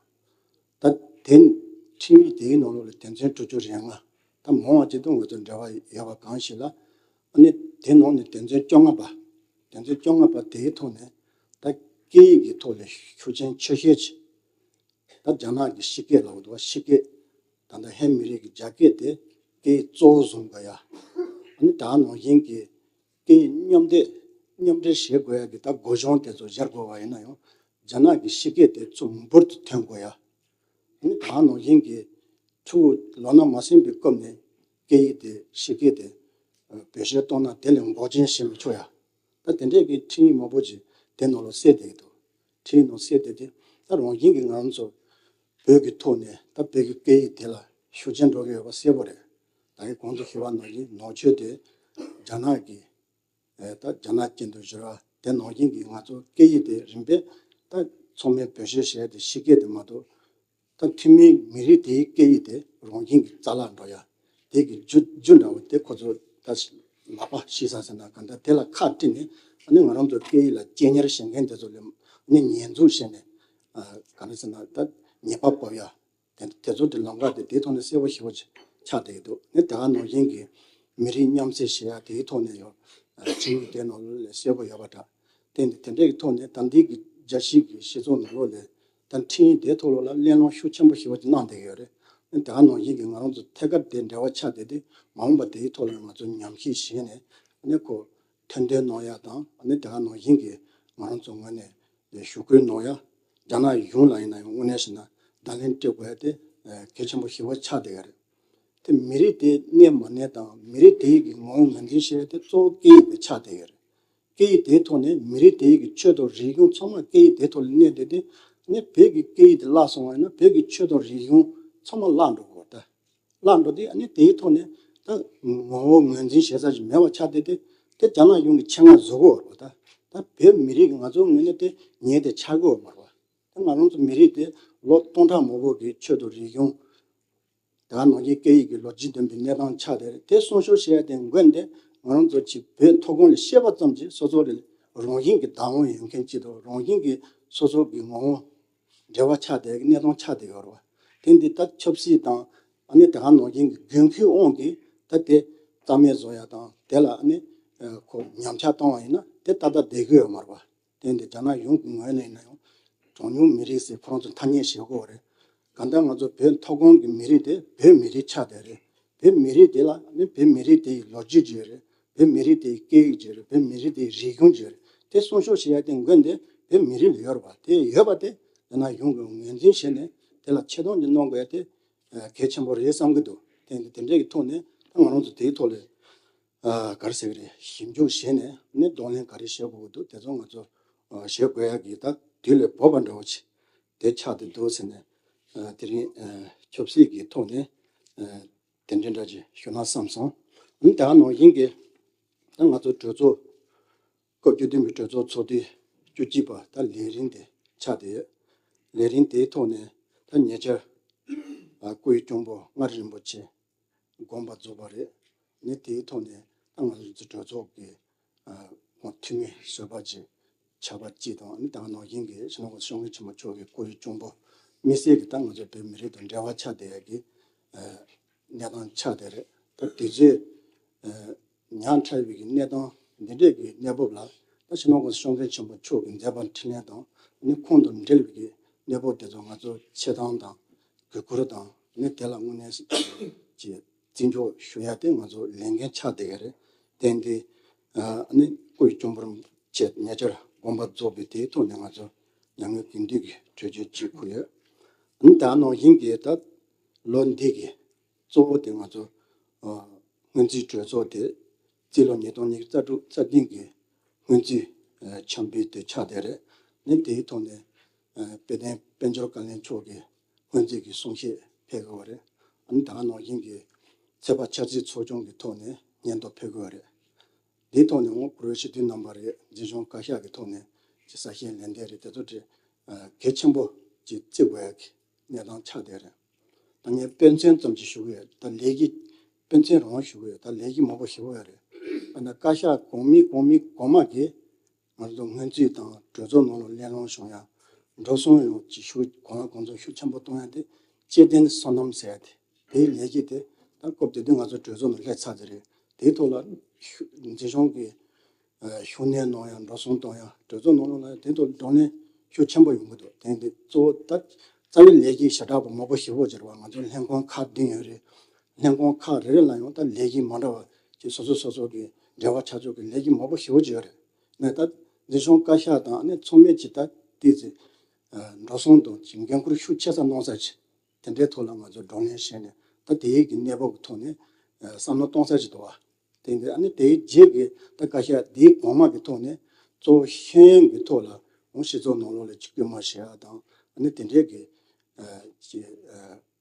ད་དེ་ཁྲིམས་ཡིག་དེའི་ནང་ལོགས་ལ་དོན་ཚན་དྲུག་ཅུ་རེ་ལྔ། ད་མང་བ་ཅིག་དང་ང་ཚོ་འབྲེལ་བ་ཡོད་པ་གང་ཞིག་ལ། ཨ་ནི་དེ་ནང་ནས་དོན་ཚན་བཅོ་ལྔ་པ། དོན་ཚན་བཅོ་ལྔ་པ་དེའི་ཐོག་ནས་ད་སྐད་ཡིག་གི་ཐོག་ལ་ཤུགས་རྐྱེན་ཆེ་ཤོས་ཅིག་ད་རྒྱ་ནག་གི་ཕྱི་སྐད་ལབ་འདུག་ཕྱི་སྐད། ད་ལྟ་ཧན་མི་རིགས་ཀྱི་རྒྱ་སྐད་དེ་སྐད་ཡིག་གཙོ་བོ་བཟུང་དགོས་ཡ། ཨ་ནི་ད་ནང་བཞིན་གྱི་སྐད་ཡིག་མཉམ་འདེགས་མཉམ་འབྲེལ་བྱེད་དགོས་ཡ་གི་ད་སྒོ་གཞོང་དེ་ཚོ་སྦྱར་དགོས་པ་ཡིན་ན་ཡང་རྒྱ་ནག་གི་ཕྱི་སྐད་དེ་ཚུར་འབུར་དུ་ཐོན་དགོས་ཡ། ཨ་ནི་ད་ནང་བཞིན་གྱི་ཕྲུ་གུ་ལོ་ན་མ་སོན་པའི་སྐབས་ནས་སྐད་ཡིག་དེ་ཕྱི་སྐད་དེ་བེད་སྤྱོད་གཏོང་ན་དེ་ལས་འགོག་རྐྱེན་བྱེད་མི་ཆོག་ཡ། ད་དེ་འདྲས་ཀྱི་ཁྲིམས་ཡིག་མང་པོ་ཅིག་དེ་ནང་ལ་གསལ་བསྡད་ཀྱི་འདུག་ཁྲིམས་ཡིག་ནང་གསལ་བསྡད་དེ་ད་རང་བཞིན་གྱིས་ང་རང་ཚོ་བོད་ཀྱི་ཐོག་ནས་ད་བོད་ཀྱི་སྐད་ཡིག་དེ་ལ་ཤུགས་རྐྱེན་འགྲོ་གི་ཡོད་པ་གསལ་པོ་རེད། ད་གིན་གོང་དུ་ཞུས་པ་ནང་བཞིན་ནང་ཆོས་དེ་རྒྱ་ནག་གི་ཨེ་ད་རྒྱ་ནག་ཅན་དུ་བསྒྱུར་བ་དེ་ནང་བཞིན་གྱི་ང་ཚོ་སྐད་ཡིག་དེ་རིམ་པས་ད་ཚང་མས་བེད་སྤྱོད་བྱས་ཏེ་ཕྱི་སྐད་དེ་མ་གཏོགས། ད་ཐུན་མིན་མི་རིགས་དེའི་སྐད་ཡིག་དེ་རང་བཞིན་གྱིས་རྩ་བརླག་འགྲོ་ཡ། དེ་གི་རྒྱུ་རྒྱུ་འདྲ་བོ་དེ་ཁོ་ཚོ་ད་ལག་པ་བཤིག་ས་ཟེར་ན་ག་འདྲ་དེ་ལ་ཁག་དཀྲིས་ནས་ཨ་ནི་ང་རང་ཚོ་སྐད་ཡིག་ལ་གཅེས་ཉར་བྱེད་མཁན་དེ་ཚོ་ལ་ཨ་ནི་ཉེས་འཛུགས་བྱས་ནས་ཨ་ག་རེ་ཟེར་ན་ད་ཉེས་པ་ཕོག་ཡ། དེ་དེ་ཚོ་དེ་ལམ་ཁ་དེ་དེའི་ཐོག་ནས་གསལ་པོ་ཞེ་པོ་ཆགས་བསྡད་ཀྱི་འདུག་ཨ་ནི་དེ་ག་ནང་བཞིན་གྱི་མི་རིགས་མཉམ་བསྲེས་བྱེད་ཡ་དེའི་ཐོག་ནས་ཡང་ཨ་ཁྲིམས་ཡིག་དེ་ནང་ལོགས་ལ་གསལ་པོ་ཡོད་པ་འདྲ། དེ་འདི་དེ་འདྲའི་ཐོག་ནས་ད་འདི་གི་རྒྱལ་སྤྱི་གི་སྤྱི་ཚོགས་ནང་ལོགས་ལ་ད་ཁྲིམས་ཡིག་དེའི་ཐོག་ལོགས་ལ་གླེང་སློང་ཤུགས་ཆེན་པོ་ཞེ་པོ་ཅིག་གནང་བསྡད་ཀྱི་ཡོད་རེད། ཨ་ནི་དེ་ག་ནང་བཞིན་གྱི་ང་རང་ཚོ་ཐད་ཀར་དེ་འབྲེལ་བ་ཆགས་བསྡད་དེ་མ་འོངས་པ་དེའི་ཐོག་ལ་ང་ཚོ་ཉམས་ཞིབ་བྱས་ནས་ཨ་ནི་ཁོ་ཐེར་འདོན་གནང་ཡ་དང་ཨ་ནི་དེ་ག་ནང་བཞིན་གྱི་ང་རང་ཚོ་ངོས་ནས་དེ་ཞུ་སྐུལ་གནང་ཡ། རྒྱ་ནག་གཞུང་ལ་ཡིན་ན་ཡང་དངོས་གནས་བྱས་ན་བརྡ་ལན་སྤྲད་དགོས་ཡ་དེ་གལ་ཆེན་པོ་ཞེ་པོ་ཆགས་བསྡད་ཡ་རེད། དེ་མི་རིགས་དེ་གནས་མ་གནས་དང་མི་རིགས་དེ་གི་ངོ་བོ་ངོས་འཛིན་བྱེད་ཡ་དེ་གཙོ་བོ་སྐད་ཡིག་དེ་ཆགས་བསྡད་ཡོད་རེད། སྐད་ཡིག་དེའི་ཐོག་ནས་མི་རིགས་དེ་གི་ཆོས་དང་རིག་གཞུང་ཚང་མ་སྐད་ཡིག་དེའི་ཐོག་ལ་གནས་བསྡད་དེ་ནས་བོད་ཀྱི་སྐད་ཡིག་དེ་བརླག་སོང་བ་ཡིན་ན་བོད་ཀྱི་ཆོས་དང་རིག་གཞུང་ཚང་མ་བརླག་འགྲོ་གི་རེད་ད། བརླག་འགྲོ་དུས་ཨ་ནི་དེའི་ཐོག་ནས་ད་ངོ་བོ་ངོས་འཛིན་བྱེད་ས་ཞིག་མེད་པ་ཆགས་བསྡད་དེ་དེ་རྒྱ་ནག་གཞུང་གིས་ཆེད་མངགས་བཟོ་གི་ཡོད་རེད་པ། ད་ད་བོད་མི་རིགས་ང་ཚོའི་ངོས་ནས་དེ་ཉེས་དེ་ཆགས་ཀྱི་ཡོད་མ་རེད་པ། ད་ང་རང་ཚོ་མི་རིགས་དེ་ལོ་སྟོང་ཕྲག་མང་པོ་གི་ཆོས་དང་རིག་གཞུང་དེ་ག་ནང་བཞིན་སྐད་ཡིག་གི་ལོ་རྒྱུས་ལྡན་པའི་གནས་སྟངས་ཆགས་བསྡད་རེད། དེ་སྲུང་སྐྱོབ་བྱེད་ཡ་དེ་འགན་དེ་ང་རང་ཚོ་གཅིག་བོད་མཐོ་སྒང་ལ་སྐྱེས་པ་ཙམ་གྱིས་སོ་སོ་ལ་རང་བཞིན་གྱི་བདག་དབང་ཡོད་མཁན་གཅིག་དང་རང་བཞིན་གྱི་སོ་སོ་གི་ངོ་བོ་འབྲེལ་བ་ཆགས་བསྡད་ཀྱི་གནས་སྟངས་ཆགས་བསྡད་ཡོད་རེད་བ། དེ་འདི་ལྟར་ཆབ་སྲིད་དང་ཨ་ནི་དེ་ག་ནང་བཞིན་གྱི་དགོས་མཁོའི་དབང་གིས་ད་དེ་རྩ་མེད་བཟོ་ཡ་དང་དེ་ལ་ཨ་ནི་ཁོ་ཉམས་ཆག་བཏང་བ་ཡིན་ན་དེ་ཏག་ཏག་བསྡད་ཀྱི་ཡོད་མ་རེད་བ། དེ་འདི་རྒྱ་ནག་གཞུང་གི་ངོས་ནས་ཡིན་ན་ཡང་གྲངས་ཉུང་མི་རིགས་ཟེར་ཁོ་རང་ཚོ་ཐ་སྙད་བཞག་གི་ཡོད་རེད། གང་ལྟར་ང་ཚོ་བོད་མཐོ་སྒང་གི་མི་རིགས་དེ་བོད་མི་རིགས་ཆགས་བསྡད་རེད། བོད་མི་རིགས་དེ་ལ་ནི་བོད་མི་རིགས་དེ་ཡི་ལོ་རྒྱུས་ཅིག་ཡོད་རེད། བོད་མི་རིགས་དེ་ཡི་སྐད་ཡིག་ཅིག་ཡོད་རེད། བོད་མི་རིགས་དེ་ཡི་རིག་གཞུང་ཅིག་ཡོད་རེད། དེ་སྲུང་སྐྱོབ་བྱེད་ཡ་དེ་འགན་དེ་བོད་མི་རིགས་ལ་ཡོད་རེད་པ། དེ་ཡོད་པ་དེ་རྒྱ་ནག་གཞུང་གིས་ངོས་འཛིན་བྱས་ནས་དེ་ལ་ཆེ་མཐོང་ཅིག་གནང་དགོས་ཡ་དེ་གལ་ཆེན་པོ་རེད་བསམ་གྱི་འདུག་དེ་འདི་དེ་འདྲའི་གི་ཐོག་ནས་ད་ང་རང་ཚོ་དེའི་ཐོག་ལ་ཨ་ག་རེ་ཟེར་གི་རེད། ཞིབ་འཇུག་བྱས་ནས་ནི་གདོང་ལེན་ག་རེ་བྱེད་དགོས་ཀྱི་འདུག་དེ་ཚོ་ང་ཚོ་ཨ་བྱེད་དགོས་ཡ་གི་ད་དུས་ལ་བབ་པ་འདྲ་བོ་ཅིག་དེ་ཆགས་བསྡད་འདུག་ཟེར་ནས་ཨ་དེ་རིང་ཨ་ཆབ་སྲིད་ཀྱི་ཐོག་ནས་ཨ་དེ་འདྲའི་འདྲ་ཅིག་ཞུ་ན་བསམ་སོང་། ཨ་ནི་དེ་ག་ནང་བཞིན་གྱི་ད་ང་ཚོ་གྲོས་ཚོགས་སྐབས་བཅུ་བདུན་པའི་གྲོས་ཚོགས་ཚོགས་དུས་བཅུ་གཅིག་པ་ད་ལས་རིམ་དེ་ཆགས་བསྡད་ཡོད། ལས་རིམ་དེའི་ཐོག་ནས་ད་ཉེ་ཆར་ཨ་སྐུའི་གཅུང་པོ་མངའ་རིས་རིན་པོ་ཆེ་དགོངས་པ་རྫོགས་པ་རེད། ནི་དེའི་ཐོག་ནས་ད་ང་ཚོ་གྲོས་ཚོགས་ཀྱི་ཨ་ཁོང་འཐུས་མི་ཟུར་པ་ཅིག་ཆགས་པ་གཅིག་དང་ནི་ད་ག་ནང་བཞིན་གྱི་སྤྱི་ནོར་གོང་ས་སྐྱབས་མགོན་ཆེན་པོ་མཆོག་གི་སྐུའི་གཅུང་པོ་དམིགས་བསལ་གྱི་ད་ང་ཚོ་བོད་མི་རིགས་དང་འབྲེལ་བ་ཆགས་བསྡད་ཡ་གི་ཨ་གནས་སྟངས་ཆགས་བསྡད་རེད། ད་དེ་ཚོའི་ཨ་ཉག་ཕྲ་བའི་གི་གནས་སྟངས་འདི་འདྲས་ཀྱི་གནས་བབ་ལ་ད་སྤྱི་ནོར་གོང་ས་སྐྱབས་མགོན་ཆེན་པོ་མཆོག་གི་མཛད་པ་འཕྲིན་ལས་དང་ནི་ཁོང་དང་འབྲེལ་བའི་གི་གནས་བབ་དེ་ཚོ་ང་ཚོ་ཆེ་མཐོང་དང་གུས་བཀུར་དང་ནི་དེ་ལ་དངོས་གནས་ཀྱི་བརྩི་འཇོག་ཞུ་ཡ་དེ་ང་ཚོ་ལས་འགན་ཆགས་བསྡད་ཡ་རེད། དེ་འདི་ཨ་ནི་སྐུའི་གཅུང་པོ་རིན་པོ་ཆེ་ཉེ་ཆར་དགོངས་པ་རྫོགས་པའི་དེའི་ཐོག་ནས་ང་ཚོ་མྱ་ངན་གུས་འདུད་ཀྱི་གྲོས་ཆོད་ཅིག་ཕུལ་ཡོད། ཨ་ནི་ད་ནང་བཞིན་གྱི་ད་ལོ་འདི་གི་གཙོ་བོ་དེ་ང་ཚོ་ཨ་སྔོན་རྩིས་གྲོས་ཚོགས་དེ་རྩིས་ལོ་ཉིས་སྟོང་ཉི་ཤུ་རྩ་དྲུག་རྩ་བདུན་གྱི་སྔོན་རྩིས་ཨ་འཆར་འབུལ་དེ་ཆགས་བསྡད་རེད། ནི་དེའི་ཐོག་ནས་ཨ་དཔལ་ལྡན་དཔལ་འབྱོར་བཀའ་བློན་མཆོག་གིས་སྔོན་རྩིས་ཀྱི་གསུང་བཤད་ཕེབས་དགོས་པ་རེད། ཨ་ནི་ད་ག་ནང་བཞིན་གྱི་ཚོད་དཔག་འཆར་རྩིས་ཚོགས་ཆུང་གི་ཐོག་ནས་སྙན་ཐོ་ཕུལ་དགོས་རེད། དེའི་ཐོག་ནས་འོང་བཀུར་འོས་སྤྱི་འཐུས་རྣམ་པ་རེད། འཛིན་སྐྱོང་བཀའ་ཤག་གི་ཐོག་ནས་ཀྱི་གསལ་བཤད་ལན་འདེབས་རེད། དེ་ཚོ་དེ་གལ་ཆེན་པོ་ཅིག་བརྩི་དགོས་ཡ་གི་གནས་སྟངས་ཆགས་བསྡད་རེད། ད་ངས་དཔེ་མཚོན་ཙམ་ཅིག་ཞུ་གི་ཡོད། ད་ལས་ཀྱི་དཔེ་མཚོན་རང་ཞུ་གི་ཡོད། ད་ལས་ཀྱི་མང་པོ་ཞེ་པོ་ཡོད་རེད། ཨ་ན་བཀའ་ཤག་གོང་མའི་གོང་མའི་གོང་མ་གིས་ང་ཚོ་སྔོན་རྩིས་དང་གྲོས་ཚོགས་ནང་ལ་གླེང་སློང་བྱུང་ཡ། འགྲོ་སོང་ཡང་ཅིག་ཤུགས་གང་ལ་གང་འཚམ་ཤུགས་ཆེན་པོ་གཏོང་ཡ་དེ་སྐྱེ་ལྡན་སོ་ནམ་ཟེར་ཡ་དེ། དེའི་ལས་ཀྱི་དེ་ད་སྐབས་དེ་དུས་ང་ཚོ་གྲོས་ཚོགས་ནང་སླེབས་ཚར་དེ་རེད། དེའི་ཐོག་ལ་ཤུ་འཛིན་སྐྱོང་གི་ཨ་ཤུགས་སྣོན་གནང་ཡ། འགྲོ་སོང་གཏོང་ཡ། གྲོས་ཚོགས་ནང་ལོགས་ལ་དེ་ཐོག་བགྲོ་གླེང་ཤུགས་ཆེན་པོ་ཡོང་གི་འདུག་དེ་འདི་གཙོ་བོ་ད་རྩ་བའི་ལས་ཀྱི་ཞེ་དྲག་པོ་མང་པོ་ཞེ་པོ་ཅིག་རེད་བ། ང་ཚོ་ལྷན་ཁང་ཁག་བདུན་ཡོད་རེད། ལྷན་ཁང་ཁག་རེ་རེ་ལ་ཡང་ད་ལས་ཀྱི་མ་འདྲ་བ་ཅིག་སོ་སོ་སོ་སོ་གི་འབྲེལ་བ་ཆགས་ཆོག་གི་ལས་ཀྱི་མང་པོ་ཞེ་པོ་ཅིག་ཡོད་རེད། ནས་ད་འཛིན་སྐྱོང་བཀའ་ཤག་དང་ཨ་ནི་ཚང་མས་ཅིག་ད་ཏོག་ཙམ་ཨ་འགྲོ་སོང་དང་ཅིག་འགན་ཁུར་ཤུགས་ཆེ་ས་གནང་ས་ཅིག་དེ་འདྲའི་ཐོག་ལ་ང་ཚོ་བགྲོ་གླེང་བྱས་ནས་ད་དེའི་གི་གནས་བབ་ཀྱི་ཐོག་ནས་ཨ་བསམ་བློ་གཏོང་ས་ཅིག་འདུག་བ། དེ་འདི་ཨ་ནི་དེའི་རྗེས་ཀྱི་ད་བཀའ་ཤག་དེའི་གོང་མ་གི་ཐོག་ནས་གཙོ་བོ་ཤེས་ཡོན་གྱི་ཐོག་ལ་འོང་སྤྱི་ཚོགས་ནང་ལོགས་ལ་ཅིག་སྐུལ་མ་བྱེད་ཡ་དང་ཨ་ནི་དེ་འདྲའི་གི་ཨ་ཅིག་ཨ་